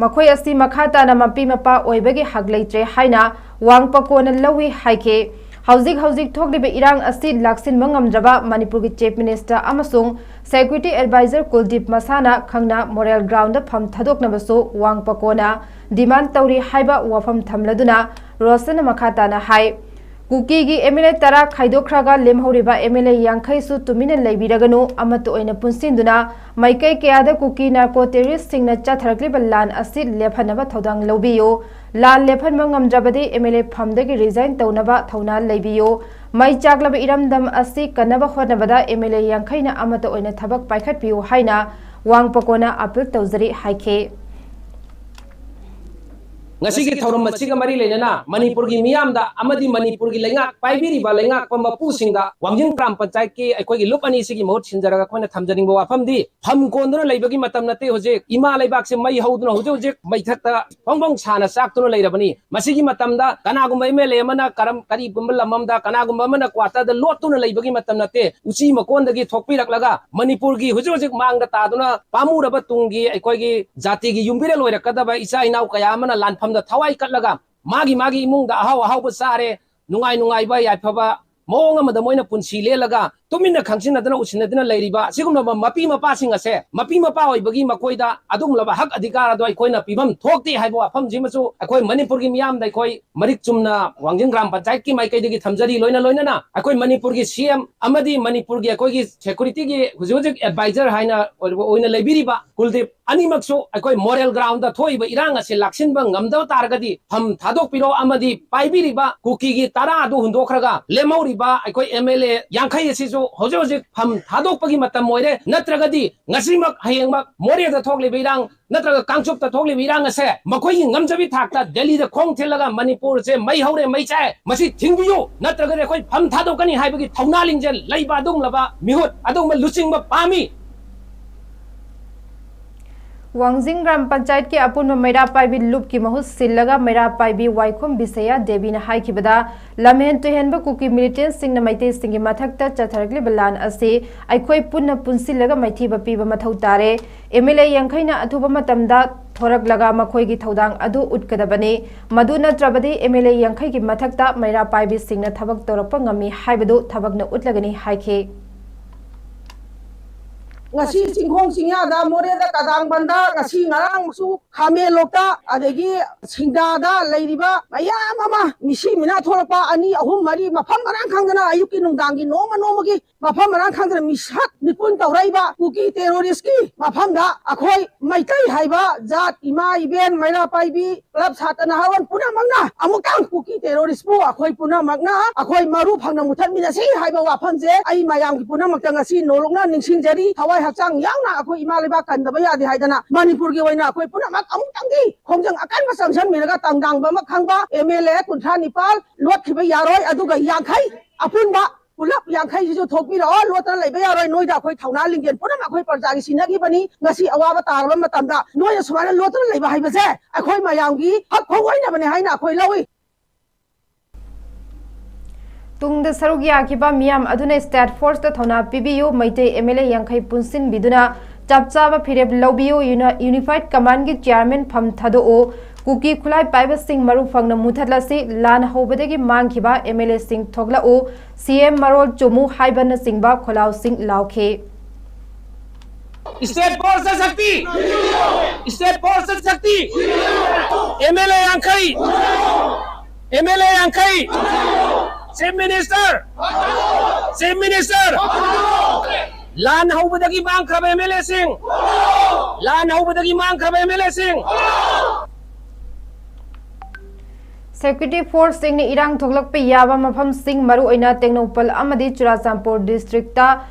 ꯃꯈꯣꯏ ꯑꯁꯤ ꯃꯈꯥ ꯇꯥꯅ ꯃꯄꯤ ꯃꯄꯥ ꯑꯣꯏꯕꯒꯤ ꯍꯛ ꯂꯩꯇ꯭ꯔꯦ ꯍꯥꯏꯅ ꯋꯥꯡꯄꯀꯣꯅ ꯂꯧꯏ ꯍꯥꯏꯈꯤ꯫ ꯍꯧꯖꯤꯛ ꯍꯧꯖꯤꯛ ꯊꯣꯛꯂꯤꯕ ꯏꯔꯥꯡ ꯑꯁꯤ ꯂꯥꯛꯁꯤꯟꯕ ꯉꯝꯗ꯭ꯔꯕ ꯃꯅꯤꯄꯨꯔꯒꯤ ꯆꯤꯐ ꯃꯤꯅꯤꯁꯇꯔ ꯑꯃꯁꯨꯡ ꯁꯦꯀ꯭ꯌꯨꯔꯤꯇꯤ ꯑꯦꯗꯚꯥꯏꯖꯔ ꯀꯨꯜꯗꯤꯞ ꯃꯁꯥꯅ ꯈꯪꯅ ꯃꯣꯔꯦꯜ ꯒ꯭ꯔꯥꯎꯟꯗ ꯐꯝ ꯊꯥꯗꯣꯛꯅꯕꯁꯨ ꯋꯥꯡꯄꯀꯣꯅ ꯗꯤꯃꯥꯟ ꯇꯧꯔꯤ ꯍꯥꯏꯕ ꯋꯥꯐꯝ ꯊꯝꯂꯗꯨꯅ ꯔꯣꯁꯟꯅ ꯃꯈꯥ ꯇꯥꯅ ꯍꯥꯏ, ꯀꯨꯀꯤꯒꯤ ꯑꯦꯝ ꯑꯦꯜ ꯑꯦ ꯇꯔꯥ ꯈꯥꯏꯗꯣꯛꯈ꯭ꯔꯒ ꯂꯦꯝꯍꯧꯔꯤꯕ ꯑꯦꯝ ꯑꯦꯜ ꯑꯦ ꯌꯥꯡꯈꯩꯁꯨ ꯇꯨꯃꯤꯟꯅ ꯂꯩꯕꯤꯔꯒꯅꯨ, ꯑꯃꯠꯇ ꯑꯣꯏꯅ ꯄꯨꯟꯁꯤꯟꯗꯨꯅ ꯃꯥꯏꯀꯩ ꯀꯌꯥꯗ ꯀꯨꯀꯤ ꯅꯥꯔꯀꯣ ꯇꯦꯔꯣꯔꯤꯁ꯭ꯠꯁꯤꯡꯅ ꯆꯠꯊꯔꯛꯂꯤꯕ ꯂꯥꯟ ꯑꯁꯤ ꯂꯦꯞꯍꯟꯅꯕ ꯊꯧꯗꯥꯡ ꯂꯧꯕꯤꯌꯨ꯫ ꯂꯥꯟ ꯂꯦꯞꯍꯟꯕ ꯉꯝꯗ꯭ꯔꯕꯗꯤ ꯑꯦꯝ ꯑꯦꯜ ꯑꯦ ꯐꯝꯗꯒꯤ ꯔꯤꯖꯥꯏꯟ ꯇꯧꯅꯕ ꯊꯧꯅꯥ ꯂꯩꯕꯤꯌꯨ꯫ ꯃꯩ ꯆꯥꯛꯂꯕ ꯏꯔꯝꯗꯝ ꯑꯁꯤ ꯀꯟꯅꯕ ꯍꯣꯠꯅꯕꯗ ꯑꯦꯝ ꯑꯦꯜ ꯑꯦ ꯌꯥꯡꯈꯩꯅ ꯑꯃꯠꯇ ꯑꯣꯏꯅ ꯊꯕꯛ ꯄꯥꯏꯈꯠꯄꯤꯌꯨ ꯍꯥꯏꯅ ꯋꯥꯡꯄꯀꯣꯅ ꯑꯄꯤꯜ ꯇꯧꯖꯔꯤ ꯍꯥꯏꯈꯤ꯫ ꯉꯁꯤꯒꯤ ꯊꯧꯔꯝ ꯑꯁꯤꯒ ꯃꯔꯤ ꯂꯩꯅꯅ ꯃꯅꯤꯄꯨꯔꯒꯤ ꯃꯤꯌꯥꯝꯗ ꯑꯃꯗꯤ ꯃꯅꯤꯄꯨꯔꯒꯤ ꯂꯩꯉꯥꯛ ꯄꯥꯏꯕꯤꯔꯤꯕ ꯂꯩꯉꯥꯛꯄ ꯃꯄꯨꯁꯤꯡꯗ ꯋꯥꯡꯖꯤꯡ ꯒ꯭ꯔꯥꯝ ꯄꯟꯆꯥꯌꯠꯀꯤ ꯑꯩꯈꯣꯏꯒꯤ ꯂꯨꯞ ꯑꯅꯤꯁꯤꯒꯤ ꯃꯍꯨꯠ ꯁꯤꯟꯖꯔꯒ ꯑꯩꯈꯣꯏꯅ ꯊꯝꯖꯅꯤꯡꯕ ꯋꯥꯐꯝꯗꯤ, ꯐꯝ ꯀꯣꯟꯗꯨꯅ ꯂꯩꯕꯒꯤ ꯃꯇꯝ ꯅꯠꯇꯦ꯫ ꯍꯧꯖꯤꯛ ꯏꯃꯥ ꯂꯩꯕꯥꯛꯁꯦ ꯃꯩ ꯍꯧꯗꯨꯅ ꯍꯧꯖꯤꯛ ꯍꯧꯖꯤꯛ ꯃꯩꯊꯛꯇ ꯐꯣꯡ ꯐꯣꯡ ꯁꯥꯅ ꯆꯥꯛꯇꯨꯅ ꯂꯩꯔꯕꯅꯤ꯫ ꯃꯁꯤꯒꯤ ꯃꯇꯝꯗ ꯀꯅꯥꯒꯨꯝꯕ ꯑꯦꯝ ꯑꯦꯜ ꯑꯦ ꯑꯃꯅ ꯀꯔꯝ ꯀꯔꯤꯒꯨꯝꯕ ꯂꯝ ꯑꯃꯗ ꯀꯅꯥꯒꯨꯝꯕ ꯑꯃꯅ ꯀ꯭ꯋꯥꯇꯔꯗ ꯂꯣꯠꯇꯨꯅ ꯂꯩꯕꯒꯤ ꯃꯇꯝ ꯅꯠꯇꯦ꯫ ꯎꯆꯤ ꯃꯀꯣꯟꯗꯒꯤ ꯊꯣꯛꯄꯤꯔꯛꯂꯒ ꯃꯅꯤꯄꯨꯔꯒꯤ ꯍꯧꯖꯤꯛ ꯍꯧꯖꯤꯛ ꯃꯥꯡꯗ ꯇꯥꯗꯨꯅ ꯄꯥꯝꯃꯨꯔꯕ ꯇꯨꯡꯒꯤ ꯑꯩꯈꯣꯏꯒꯤ ꯖꯥꯇꯤꯒꯤ ꯌꯨꯝꯕꯤꯔꯦꯜ ꯑꯣꯏꯔꯛꯀꯗꯕ ꯏꯆꯥ ꯏꯅꯥꯎ ꯀꯌꯥ ꯑꯃꯅ ꯂꯥꯟꯐꯝꯗ ꯊꯋꯥꯏ ꯀꯠꯂꯒ ꯃꯥꯒꯤ ꯃꯥꯒꯤ ꯏꯃꯨꯡꯗ ꯑꯍꯥꯎ ꯑꯍꯥꯎꯕ ꯆꯥꯔꯦ, ꯅꯨꯡꯉꯥꯏ ꯅꯨꯡꯉꯥꯏꯕ ꯌꯥꯏꯐꯕ ꯃꯑꯣꯡ ꯑꯃꯗ ꯃꯣꯏꯅ ꯄꯨꯟꯁꯤ ꯂꯦꯜꯂꯒ ꯇꯨꯃꯤꯟꯅ ꯈꯪꯁꯤꯟꯅꯗꯅ ꯎꯁꯤꯟꯅꯗꯨꯅ ꯂꯩꯔꯤꯕ ꯑꯁꯤꯒꯨꯝꯂꯕ ꯃꯄꯤ ꯃꯄꯥꯁꯤꯡ ꯑꯁꯦ, ꯃꯄꯤ ꯃꯄꯥ ꯑꯣꯏꯕꯒꯤ ꯃꯈꯣꯏꯗ ꯑꯗꯨꯒꯨꯝꯂꯕ ꯍꯛ ꯑꯙꯤꯀꯥꯔ ꯑꯗꯣ ꯑꯩꯈꯣꯏꯅ ꯄꯤꯐꯝ ꯊꯣꯛꯇꯦ ꯍꯥꯏꯕ ꯋꯥꯐꯝꯁꯤꯃꯁꯨ ꯑꯩꯈꯣꯏ ꯃꯅꯤꯄꯨꯔꯒꯤ ꯃꯤꯌꯥꯝꯗ ꯑꯩꯈꯣꯏ ꯃꯔꯤꯛ ꯆꯨꯝꯅ ꯋꯥꯡꯖꯤꯡ ꯒ꯭ꯔꯥꯝ ꯄꯟꯆꯥꯌꯠꯀꯤ ꯃꯥꯏꯀꯩꯗꯒꯤ ꯊꯝꯖꯔꯤ꯫ ꯂꯣꯏꯅ ꯂꯣꯏꯅꯅ ꯑꯩꯈꯣꯏ ꯃꯅꯤꯄꯨꯔꯒꯤ ꯁꯤ ꯑꯦꯝ ꯑꯃꯗꯤ ꯃꯅꯤꯄꯨꯔꯒꯤ ꯑꯩꯈꯣꯏꯒꯤ ꯁꯦꯀ꯭ꯌꯨꯔꯤꯇꯤꯒꯤ ꯍꯧꯖꯤꯛ ꯍꯧꯖꯤꯛ ꯑꯦꯗꯚꯥꯏꯖꯔ ꯍꯥꯏꯅ ꯑꯣꯏꯔꯤꯕ, ꯑꯣꯏꯅ ꯂꯩꯕꯤꯔꯤꯕ ꯀꯨꯜꯗꯤꯞ ꯑꯅꯤꯃꯛꯁꯨ ꯑꯩꯈꯣꯏ ꯃꯣꯔꯦꯜ ꯒ꯭ꯔꯥꯎꯟꯗ ꯊꯣꯛꯏꯕ ꯏꯔꯥꯡ ꯑꯁꯤ ꯂꯥꯛꯁꯤꯟꯕ ꯉꯝꯗꯕ ꯇꯥꯔꯒꯗꯤ ꯐꯝ ꯊꯥꯗꯣꯛꯄꯤꯔꯣ ꯑꯃꯗꯤ ꯄꯥꯏꯕꯤꯔꯤꯕ ꯀꯨꯀꯤꯒꯤ ꯇꯔꯥ ꯑꯗꯨ ꯍꯨꯟꯗꯣꯛꯈ꯭ꯔꯒ ꯂꯦꯝꯍꯧꯔꯤꯕ ꯑꯩꯈꯣꯏ ꯑꯦꯝ ꯑꯦꯜ ꯑꯦ ꯌꯥꯡꯈꯩ ꯑꯁꯤꯁꯨ ꯍꯧꯖꯤꯛ ꯍꯧꯖꯤꯛ ꯐꯝ ꯊꯥꯗꯣꯛꯄꯒꯤ ꯃꯇꯝ ꯑꯣꯏꯔꯦ꯫ ꯅꯠꯇ꯭ꯔꯒꯗꯤ ꯉꯁꯤꯃꯛ ꯍꯌꯦꯡꯃꯛ ꯃꯣꯔꯦꯗ ꯊꯣꯛꯂꯤꯕ ꯏꯔꯥꯡ ꯅꯠꯇ꯭ꯔꯒ ꯀꯥꯡꯆꯨꯞꯇ ꯊꯣꯛꯂꯤꯕ ꯏꯔꯥꯡ ꯑꯁꯦ ꯃꯈꯣꯏꯒꯤ ꯉꯝꯖꯕꯤ ꯊꯥꯛꯇ ꯗꯦꯜꯂꯤꯗ ꯈꯣꯡ ꯊꯤꯜꯂꯒ ꯃꯅꯤꯄꯨꯔꯁꯦ ꯃꯩ ꯍꯧꯔꯦ, ꯃꯩ ꯆꯥꯛꯑꯦ, ꯃꯁꯤ ꯊꯤꯡꯕꯤꯌꯨ, ꯅꯠꯇ꯭ꯔꯒꯗꯤ ꯑꯩꯈꯣꯏ ꯐꯝ ꯊꯥꯗꯣꯛꯀꯅꯤ ꯍꯥꯏꯕꯒꯤ ꯊꯧꯅꯥ ꯂꯤꯡꯖꯦꯜ ꯂꯩꯕ ꯑꯗꯨꯒꯨꯝꯂꯕ ꯃꯤꯍꯨꯠ, ꯑꯗꯨꯒꯨꯝꯕ ꯂꯨꯆꯤꯡꯕ ꯄꯥꯝꯃꯤ꯫ ꯋꯥꯡꯖꯤꯡ ꯒ꯭ꯔꯥꯝ ꯄꯟꯆꯥꯌꯠꯀꯤ ꯑꯄꯨꯟꯕ ꯃꯩꯔꯥ ꯄꯥꯏꯕꯤ ꯂꯨꯞꯀꯤ ꯃꯍꯨꯠ ꯁꯤꯜꯂꯒ ꯃꯩꯔꯥ ꯄꯥꯏꯕꯤ ꯋꯥꯏꯈꯨꯝ ꯕꯤꯁꯌꯥ ꯗꯦꯕꯤꯅ ꯍꯥꯏꯈꯤꯕꯗ, ꯂꯝꯍꯦꯟ ꯇꯨꯍꯦꯟꯕ ꯀꯨꯀꯤ ꯃꯤꯂꯤꯇꯦꯟꯁꯤꯡꯅ ꯃꯩꯇꯩꯁꯤꯡꯒꯤ ꯃꯊꯛꯇ ꯆꯠꯊꯔꯛꯂꯤꯕ ꯂꯥꯟ ꯑꯁꯤ ꯑꯩꯈꯣꯏ ꯄꯨꯟꯅ ꯄꯨꯟꯁꯤꯜꯂꯒ ꯃꯥꯏꯊꯤꯕ ꯄꯤꯕ ꯃꯊꯧ ꯇꯥꯔꯦ꯫ ꯑꯦꯝ ꯑꯦꯜ ꯑꯦ ꯌꯥꯡꯈꯩꯅ ꯑꯊꯨꯕ ꯃꯇꯝꯗ ꯊꯣꯔꯛꯂꯒ ꯃꯈꯣꯏꯒꯤ ꯊꯧꯗꯥꯡ ꯑꯗꯨ ꯎꯠꯀꯗꯕꯅꯤ꯫ ꯃꯗꯨ ꯅꯠꯇ꯭ꯔꯕꯗꯤ ꯑꯦꯝ ꯑꯦꯜ ꯑꯦ ꯌꯥꯡꯈꯩꯒꯤ ꯃꯊꯛꯇ ꯃꯩꯔꯥ ꯄꯥꯏꯕꯤꯁꯤꯡꯅ ꯊꯕꯛ ꯇꯧꯔꯛꯄ ꯉꯝꯃꯤ ꯍꯥꯏꯕꯗꯨ ꯊꯕꯛꯅ ꯎꯠꯂꯒꯅꯤ ꯍꯥꯏꯈꯤ꯫ ꯉꯁꯤ ꯆꯤꯡꯈꯣꯡ ꯆꯤꯡꯌꯥꯗ, ꯃꯣꯔꯦꯗ, ꯀꯗꯥꯡꯕꯟꯗ, ꯉꯁꯤ ꯉꯔꯥꯡꯁꯨ ꯈꯥꯃꯦꯟꯂꯣꯛꯇ, ꯑꯗꯒꯤ ꯁꯤꯡꯗꯥꯗ ꯂꯩꯔꯤꯕ ꯃꯌꯥꯝ ꯑꯃ ꯃꯤꯁꯤ ꯃꯤꯅꯥ ꯊꯣꯛꯂꯛꯄ ꯑꯅꯤ, ꯑꯍꯨꯝ, ꯃꯔꯤ ꯃꯐꯝ ꯃꯔꯥꯡ ꯈꯪꯗꯅ ꯑꯌꯨꯛꯀꯤ ꯅꯨꯡꯗꯥꯡꯒꯤ ꯅꯣꯡꯃ ꯅꯣꯡꯃꯒꯤ ꯃꯐꯝ ꯃꯔꯥꯡ ꯈꯪꯗꯅ ꯃꯤꯁꯛ ꯃꯤꯄꯨꯟ ꯇꯧꯔꯛꯏꯕ ꯀꯨꯀꯤ ꯇꯦꯔꯣꯔꯤꯁꯀꯤ ꯃꯐꯝꯗ ꯑꯩꯈꯣꯏ ꯃꯩꯇꯩ ꯍꯥꯏꯕ ꯖꯥꯠ, ꯏꯃꯥ ꯏꯕꯦꯟ, ꯃꯩꯔꯥ ꯄꯥꯏꯕꯤ, ꯀ꯭ꯂꯕ ꯁꯥꯇ꯭ꯔ ꯅꯍꯥꯔꯣꯜ ꯄꯨꯝꯅꯃꯛꯅ ꯑꯃꯨꯛꯇꯪ ꯀꯨꯀꯤ ꯇꯦꯔꯣꯔꯤꯁꯄꯨ ꯑꯩꯈꯣꯏ ꯄꯨꯝꯅꯃꯛꯅ ꯑꯩꯈꯣꯏ ꯃꯔꯨ ꯐꯪꯅ ꯃꯨꯊꯠꯃꯤꯟꯅꯁꯤ ꯍꯥꯏꯕ ꯋꯥꯐꯝꯁꯦ ꯑꯩ ꯃꯌꯥꯝꯒꯤ ꯄꯨꯝꯅꯃꯛꯇ ꯉꯁꯤ ꯅꯣꯂꯨꯛꯅ ꯅꯤꯡꯁꯤꯡꯖꯔꯤ꯫ ꯊꯋꯥꯏ ꯍꯛꯆꯥꯡ ꯌꯥꯎꯅ ꯑꯩꯈꯣꯏ ꯏꯃꯥ ꯂꯩꯕꯥꯛ ꯀꯟꯗꯕ ꯌꯥꯗꯦ ꯍꯥꯏꯗꯅ ꯃꯅꯤꯄꯨꯔꯒꯤ ꯑꯣꯏꯅ ꯑꯩꯈꯣꯏ ꯄꯨꯝꯅꯃꯛ ꯑꯃꯨꯛꯇꯪꯗꯤ ꯈꯣꯡꯖꯪ ꯑꯀꯟꯕ ꯆꯪꯁꯤꯟꯃꯤꯟꯅꯒ ꯇꯥꯡꯗꯥꯡꯕ ꯑꯃ ꯈꯪꯕ ꯑꯦꯝ ꯑꯦꯜ ꯑꯦ ꯀꯨꯟꯊ꯭ꯔꯥ ꯅꯤꯄꯥꯜ ꯂꯣꯠꯈꯤꯕ ꯌꯥꯔꯣꯏ, ꯑꯗꯨꯒ ꯌꯥꯡꯈꯩ ꯑꯄꯨꯟꯕ ꯄꯨꯂꯞ ꯌꯥꯡꯈꯩꯁꯤꯁꯨ ꯊꯣꯛꯄꯤꯔꯛꯑꯣ, ꯂꯣꯠꯇꯅ ꯂꯩꯕ ꯌꯥꯔꯣꯏ꯫ ꯅꯣꯏꯗ ꯑꯩꯈꯣꯏ ꯊꯧꯅꯥ ꯂꯤꯡꯖꯦꯜ ꯄꯨꯝꯅꯃꯛ ꯑꯩꯈꯣꯏ ꯄ꯭ꯔꯖꯥꯒꯤ ꯁꯤꯟꯅꯈꯤꯕꯅꯤ꯫ ꯉꯁꯤ ꯑꯋꯥꯕ ꯇꯥꯔꯕ ꯃꯇꯝꯗ ꯅꯣꯏꯅ ꯁꯨꯃꯥꯏꯅ ꯂꯣꯠꯇꯅ ꯂꯩꯕ ꯍꯥꯏꯕꯁꯦ ꯑꯩꯈꯣꯏ ꯃꯌꯥꯝꯒꯤ ꯍꯛ ꯐꯥꯎ ꯑꯣꯏꯅꯕꯅꯦ ꯍꯥꯏꯅ ꯑꯩꯈꯣꯏ ꯂꯧꯏ꯫ ꯇꯨꯡꯗ ꯁꯔꯨꯛ ꯌꯥꯈꯤꯕ ꯃꯤꯌꯥꯝ ꯑꯗꯨꯅ ꯁ꯭ꯇꯦꯠ ꯐꯣꯔꯁꯇ ꯊꯧꯅꯥ ꯄꯤꯕꯤꯌꯨ꯫ ꯃꯩꯇꯩ ꯑꯦꯝ ꯑꯦꯜ ꯑꯦ ꯌꯥꯡꯈꯩ ꯄꯨꯟꯁꯤꯟꯕꯤꯗꯨꯅ ꯆꯞ ꯆꯥꯕ ꯐꯤꯔꯦꯞ ꯂꯧꯕꯤꯌꯨ꯫ ꯌꯨꯅ-, ꯌꯨꯅꯤꯐꯥꯏꯠ ꯀꯃꯥꯟꯒꯤ ꯆꯤꯌꯥꯔꯃꯦꯟ ꯐꯝ ꯊꯥꯗꯣꯛꯎ꯫ ꯀꯨꯀꯤ ꯈꯨꯠꯂꯥꯏ ꯄꯥꯏꯕꯁꯤꯡ ꯃꯔꯨ ꯐꯪꯅ ꯃꯨꯊꯠꯂꯁꯤ꯫ ꯂꯥꯟ ꯍꯧꯕꯗꯒꯤ ꯃꯥꯡꯈꯤꯕ ꯑꯦꯝ ꯑꯦꯜ ꯑꯦꯁꯤꯡ ꯊꯣꯛꯂꯛꯎ꯫ ꯁꯤ ꯑꯦꯝ ꯃꯔꯣꯜ ꯆꯨꯝꯃꯨ ꯍꯥꯏꯕꯅꯆꯤꯡꯕ ꯈꯣꯜꯂꯥꯎꯁꯤꯡ ꯂꯥꯎꯈꯤ꯫ ꯁ꯭ꯇꯦꯠ ꯐꯣꯔꯁꯇ ꯁꯛꯇꯤ! ꯁ꯭ꯇꯦꯠ ꯐꯣꯔꯁꯇ ꯁꯛꯇꯤ! ꯑꯦꯝ ꯑꯦꯜ ꯑꯦ ꯌꯥꯡꯈꯩ! ꯑꯦꯝ ꯑꯦꯜ ꯑꯦ ꯌꯥꯡꯈꯩ! Chief minister! Chief minister! ꯂꯥꯟ ꯍꯧꯕꯗꯒꯤ ꯃꯥꯡꯈ꯭ꯔꯕ ꯑꯦꯝ ꯑꯦꯜ ꯑꯦꯁꯤꯡ! ꯂꯥꯟ ꯍꯧꯕꯗꯒꯤ ꯃꯥꯡꯈ꯭ꯔꯕ ꯑꯦꯝ ꯑꯦꯜ ꯑꯦꯁꯤꯡ! ꯁꯦꯀ꯭ꯌꯨꯔꯤꯇꯤ ꯐꯣꯔꯁꯁꯤꯡꯅ ꯏꯔꯥꯡ ꯊꯣꯛꯂꯛꯄ ꯌꯥꯕ ꯃꯐꯝꯁꯤꯡ, ꯃꯔꯨꯑꯣꯏꯅ ꯇꯦꯡꯅꯧꯄꯜ ꯑꯃꯗꯤ ꯆꯨꯔꯥꯆꯥꯟꯄꯨꯔ ꯗꯤꯁꯇ꯭ꯔꯤꯛꯇ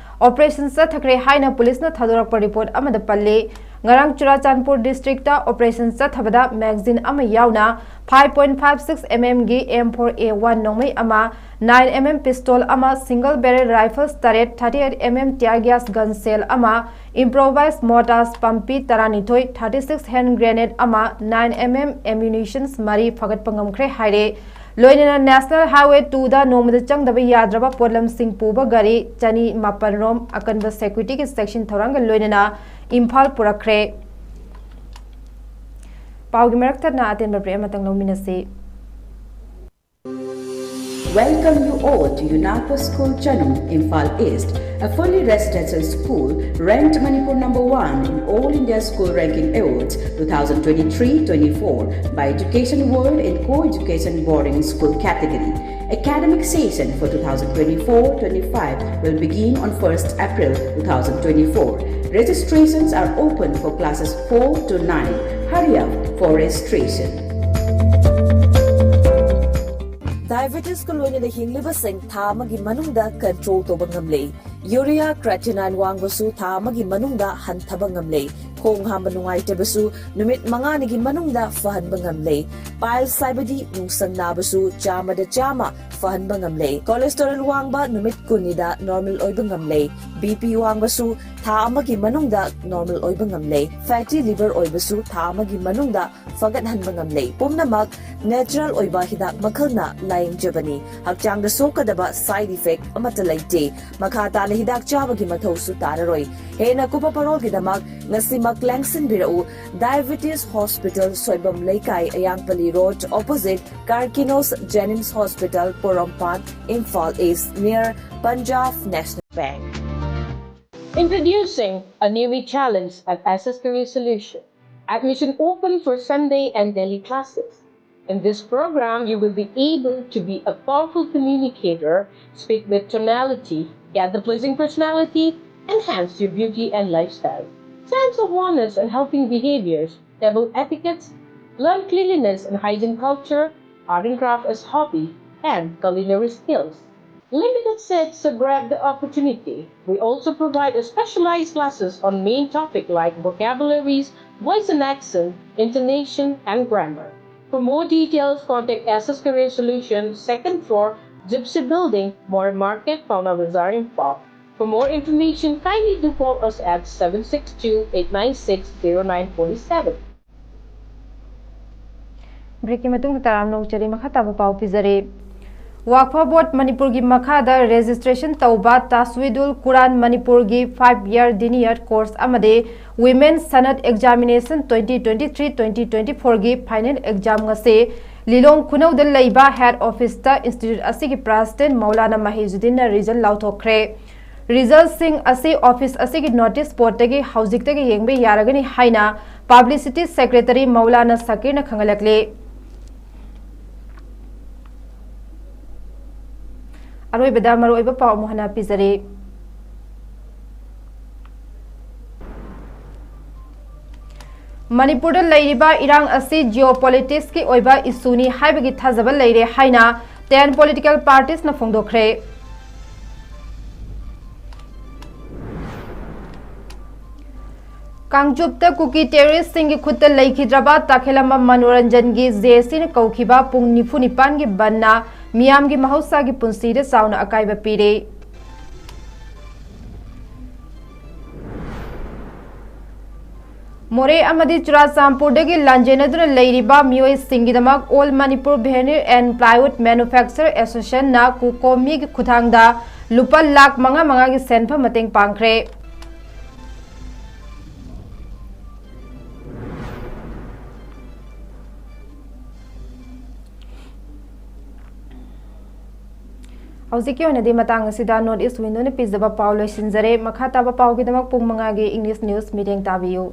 ꯑꯣꯄꯔꯦꯁꯟ ꯆꯠꯊꯈ꯭ꯔꯦ ꯍꯥꯏꯅ ꯄꯨꯂꯤꯁꯅ ꯊꯥꯗꯣꯔꯛꯄ ꯔꯤꯄꯣꯔꯠ ꯑꯃꯗ ꯄꯜꯂꯤ꯫ ꯉꯔꯥꯡ ꯆꯨꯔꯥꯆꯥꯟꯄꯨꯔ ꯗꯤꯁꯇ꯭ꯔꯤꯛꯇ ꯑꯣꯄꯔꯦꯁꯟ ꯆꯠꯊꯕꯗ ꯃꯦꯒꯥꯖꯤꯟ ꯑꯃ ꯌꯥꯎꯅ five point five six mm ꯒꯤ M four A one ꯅꯣꯡꯃꯩ ꯑꯃ, nine mm ꯄꯤꯁꯇꯣꯜ ꯑꯃ, ꯁꯤꯡꯒꯜ ꯕꯦꯔꯦꯜ ꯔꯥꯏꯐꯜꯁ ꯇꯔꯦꯠ, thirty eight mm tear gas gun shell ꯑꯃ, ꯏꯝꯄ꯭ꯔꯣꯚꯥꯏꯖ ꯃꯣꯔꯇꯥꯔꯁ ꯄꯝꯄꯤ ꯇꯔꯥꯅꯤꯊꯣꯏ, thirty six hand grenade ꯑꯃ, nine mm ammunitions ꯃꯔꯤ ꯐꯒꯠꯄ ꯉꯝꯈ꯭ꯔꯦ ꯍꯥꯏꯔꯦ꯫ ꯂꯣꯏꯅꯅ National Highway two ꯗ ꯅꯣꯡꯃꯗ ꯆꯪꯗꯕ ꯌꯥꯗ꯭ꯔꯕ ꯄꯣꯠꯂꯝꯁꯤꯡ ꯄꯨꯕ ꯒꯥꯔꯤ ꯆꯅꯤ ꯃꯥꯄꯟ ꯔꯣꯝ ꯑꯀꯟꯕ ꯁꯦꯀ꯭ꯌꯨꯔꯤꯇꯤꯒꯤ ꯆꯦꯛꯁꯤꯟ ꯊꯧꯔꯥꯡꯒ ꯂꯣꯏꯅꯅ ꯏꯝꯐꯥꯜ ꯄꯨꯔꯛꯈ꯭ꯔꯦ꯫ ꯄꯥꯎꯒꯤ ꯃꯔꯛ ꯊꯠꯅ ꯑꯇꯦꯟꯕ ꯕ꯭ꯔꯦꯛ ꯑꯃꯇꯪ ꯂꯧꯃꯤꯟꯅꯁꯤ꯫ Welcome you all to UNACO School Chanum, Imphal East, a fully residential school ranked Manipur number one in All India School Ranking Awards two thousand twenty-three twenty-four by Education World in Co-Education Boarding School category. Academic session for two thousand twenty-four twenty-five will begin on first April two thousand twenty-four. Registrations are open for classes four to nine. Hurry up for registration. ꯗꯥꯏꯕꯦꯇꯤꯁꯀ ꯂꯣꯏꯅꯅ ꯍꯤꯡꯂꯤꯕꯁꯤꯡ ꯊꯥ ꯑꯃꯒꯤ ꯃꯅꯨꯡꯗ control ꯇꯧꯕ ꯉꯝꯂꯦ꯫ Urea ꯀ꯭ꯔꯦꯇꯤꯅꯥꯏꯟ ꯋꯥꯡꯕꯁꯨ ꯊꯥ ꯑꯃꯒꯤ ꯃꯅꯨꯡꯗ ꯍꯟꯊꯕ ꯉꯝꯂꯦ꯫ ꯈꯣꯡ ꯍꯥꯝꯕ ꯅꯨꯡꯉꯥꯏꯇꯕꯁꯨ ꯅꯨꯃꯤꯠ ꯃꯉꯥꯅꯤꯒꯤ ꯃꯅꯨꯡꯗ ꯐꯍꯟꯕ ꯉꯝꯂꯦ꯫ ꯄꯥꯏꯜꯁ ꯍꯥꯏꯕꯗꯤ ꯅꯨꯡꯁꯪ ꯅꯥꯕꯁꯨ ꯆꯥꯝꯃꯗ ꯆꯥꯝꯃ ꯐꯍꯟꯕ ꯉꯝꯂꯦ꯫ ꯀꯣꯂꯦꯁꯇꯣꯔꯦꯜ ꯋꯥꯡꯕ ꯅꯨꯃꯤꯠ ꯀꯨꯟꯅꯤꯗ ꯅꯣꯔꯃꯦꯜ ꯑꯣꯏꯕ ꯉꯝꯂꯦ꯫ ꯕꯤ ꯄꯤ ꯋꯥꯡꯕꯁꯨ ꯊꯥ ꯑꯃꯒꯤ ꯃꯅꯨꯡꯗ ꯅꯣꯔꯃꯦꯜ ꯑꯣꯏꯕ ꯉꯝꯂꯦ꯫ ꯐꯦꯇꯤ ꯂꯤꯚꯔ ꯑꯣꯏꯕꯁꯨ ꯊꯥ ꯑꯃꯒꯤ ꯃꯅꯨꯡꯗ ꯐꯒꯠꯍꯟꯕ ꯉꯝꯂꯦ꯫ ꯄꯨꯝꯅꯃꯛ ꯅꯦꯆꯔꯦꯜ ꯑꯣꯏꯕ ꯍꯤꯗꯥꯛ ꯃꯈꯜꯅ ꯂꯥꯌꯦꯡꯖꯕꯅꯤ꯫ ꯍꯛꯆꯥꯡꯗ ꯁꯣꯛꯀꯗꯕ ꯁꯥꯏꯗ ꯏꯐꯦꯛ ꯑꯃꯠꯇ ꯂꯩꯇꯦ꯫ ꯃꯈꯥ ꯇꯥꯅ ꯍꯤꯗꯥꯛ ꯆꯥꯕꯒꯤ ꯃꯊꯧꯁꯨ ꯇꯥꯔꯔꯣꯏ꯫ ꯍꯦꯟꯅ ꯀꯨꯞꯄ ꯄꯥꯎꯔꯣꯜꯒꯤꯗꯃꯛ ꯉꯁꯤꯃꯛ ꯂꯦꯡꯁꯤꯟꯕꯤꯔꯛꯎ꯫ Diabetes Hospital, ꯁꯣꯏꯕꯝ ꯂꯩꯀꯥꯏ, ꯑꯌꯥꯡꯄꯜꯂꯤ road, opposite Carkinos Jennings Hospital, Porompat, Imphal east, near Punjab National Bank. Introducing a newly challenged and access career solution. Admission open for Sunday and daily classes. In this program, you will be able to be a powerful communicator, speak with tonality, gather pleasing personality, enhance your beauty and lifestyle. Sense of wellness and helping behaviors, table etiquettes, learn cleanliness and hygiene culture, art and craft as hobby, and culinary skills. Limited seats, so grab the opportunity. We also provide a specialized classes on main topic like vocabularies, voice and accent, intonation, and grammar. For more details, contact S S Career Solutions, second floor, Gypsy Building, More Market, Paona Bazaar, Imphal. For more information, kindly do call us at seven six two, eight nine six, zero nine four seven. ꯕ꯭ꯔꯦꯛꯀꯤ ꯃꯇꯨꯡꯗ ꯇꯔꯥꯝꯅ ꯑꯣꯛꯆꯔꯤ꯫ ꯃꯈꯥ ꯇꯥꯕ ꯄꯥꯎ ꯄꯤꯖꯔꯤ꯫ ꯋꯥꯛꯐ ꯕꯣꯔꯗ ꯃꯅꯤꯄꯨꯔꯒꯤ ꯃꯈꯥꯗ registration ꯇꯧꯕ ꯇꯥꯁꯋꯤꯗꯨꯜ ꯀꯨꯔꯥꯟ ꯃꯅꯤꯄꯨꯔꯒꯤ five year denier course ꯑꯃꯗꯤ Women Sanad Examination twenty twenty-three twenty twenty-fourꯒꯤ final exam ꯉꯁꯤ ꯂꯤꯂꯣꯡ ꯈꯨꯅꯧꯗ ꯂꯩꯕ ꯍꯦꯗ ꯑꯣꯐꯤꯁꯇ ꯏꯟꯁꯇꯤꯇ꯭ꯌꯨꯠ ꯑꯁꯤꯒꯤ ꯄ꯭ꯔꯦꯁꯤꯗꯦꯟ ꯃꯧꯂꯥꯅꯥ ꯃꯍꯤꯖꯨꯗꯤꯟꯅ ꯔꯤꯖꯜ ꯂꯥꯎꯊꯣꯛꯈ꯭ꯔꯦ꯫ ꯔꯤꯖꯜꯁꯤꯡ ꯑꯁꯤ ꯑꯣꯐꯤꯁ ꯑꯁꯤꯒꯤ ꯅꯣꯇꯤꯁ ꯕꯣꯔꯗꯇꯒꯤ ꯍꯧꯖꯤꯛꯇꯒꯤ ꯌꯦꯡꯕ ꯌꯥꯔꯒꯅꯤ ꯍꯥꯏꯅ ꯄꯕ꯭ꯂꯤꯁꯤꯇꯤ ꯁꯦꯀ꯭ꯔꯦꯇꯔꯤ ꯃꯧꯂꯥꯅꯥ ꯁꯀꯤꯔꯅ ꯈꯪꯍꯜꯂꯛꯂꯤ꯫ ꯑꯔꯣꯏꯕꯗ ꯃꯔꯨꯑꯣꯏꯕ ꯄꯥꯎ ꯑꯃꯨꯛ ꯍꯟꯅ ꯄꯤꯖꯔꯤ꯫ ꯃꯅꯤꯄꯨꯔꯗ ꯂꯩꯔꯤꯕ ꯏꯔꯥꯡ ꯑꯁꯤ geopoliticsꯀꯤ ꯑꯣꯏꯕ ꯏꯁꯨꯅꯤ ꯍꯥꯏꯕꯒꯤ ꯊꯥꯖꯕ ꯂꯩꯔꯦ ꯍꯥꯏꯅ ten political partiesꯅ ꯐꯣꯡꯗꯣꯛꯈ꯭ꯔꯦ꯫ ꯀꯥꯡꯆꯨꯞꯇ ꯀꯨꯀꯤ ꯇꯦꯔꯣꯔꯤꯁꯁꯤꯡꯒꯤ ꯈꯨꯠꯇ ꯂꯩꯈꯤꯗ꯭ꯔꯕ ꯇꯥꯈꯦꯂꯝꯕ ꯃꯅꯣꯔꯟꯖꯟꯒꯤ ꯖꯦ ꯑꯦꯁ ꯁꯤꯅ ꯀꯧꯈꯤꯕ ꯄꯨꯡ ꯅꯤꯐꯨ ꯅꯤꯄꯥꯟꯒꯤ ꯕꯟꯅ ꯃꯤꯌꯥꯝꯒꯤ ꯃꯍꯧꯁꯥꯒꯤ ꯄꯨꯟꯁꯤꯗ ꯆꯥꯎꯅ ꯑꯀꯥꯏꯕ ꯄꯤꯔꯦ꯫ ꯃꯣꯔꯦ ꯑꯃꯗꯤ ꯆꯨꯔꯥꯆꯥꯟꯄꯨꯔꯗꯒꯤ ꯂꯥꯟꯖꯦꯟꯅꯗꯨꯅ ꯂꯩꯔꯤꯕ ꯃꯤꯑꯣꯏꯁꯤꯡꯒꯤꯗꯃꯛ All Manipur Veneer and Plywood Manufacturer Associationꯅ ꯀꯨꯀꯣꯃꯤꯒꯤ ꯈꯨꯠꯊꯥꯡꯗ ꯂꯨꯄꯥ ꯂꯥꯈ ꯃꯉꯥ ꯃꯉꯥꯒꯤ ꯁꯦꯟꯐꯝ ꯃꯇꯦꯡ ꯄꯥꯡꯈ꯭ꯔꯦ꯫ ꯍꯧꯖꯤꯛꯀꯤ ꯑꯣꯏꯅꯗꯤ ꯃꯇꯥꯡ ꯑꯁꯤꯗ North East Windowꯅ ꯄꯤꯖꯕ ꯄꯥꯎ ꯂꯣꯏꯁꯤꯟꯖꯔꯦ꯫ ꯃꯈꯥ ꯇꯥꯕ ꯄꯥꯎꯒꯤꯗꯃꯛ ꯄꯨꯡ ꯃꯉꯥꯒꯤ English News ꯃꯤꯠꯌꯦꯡ ꯇꯥꯕꯤꯌꯨ꯫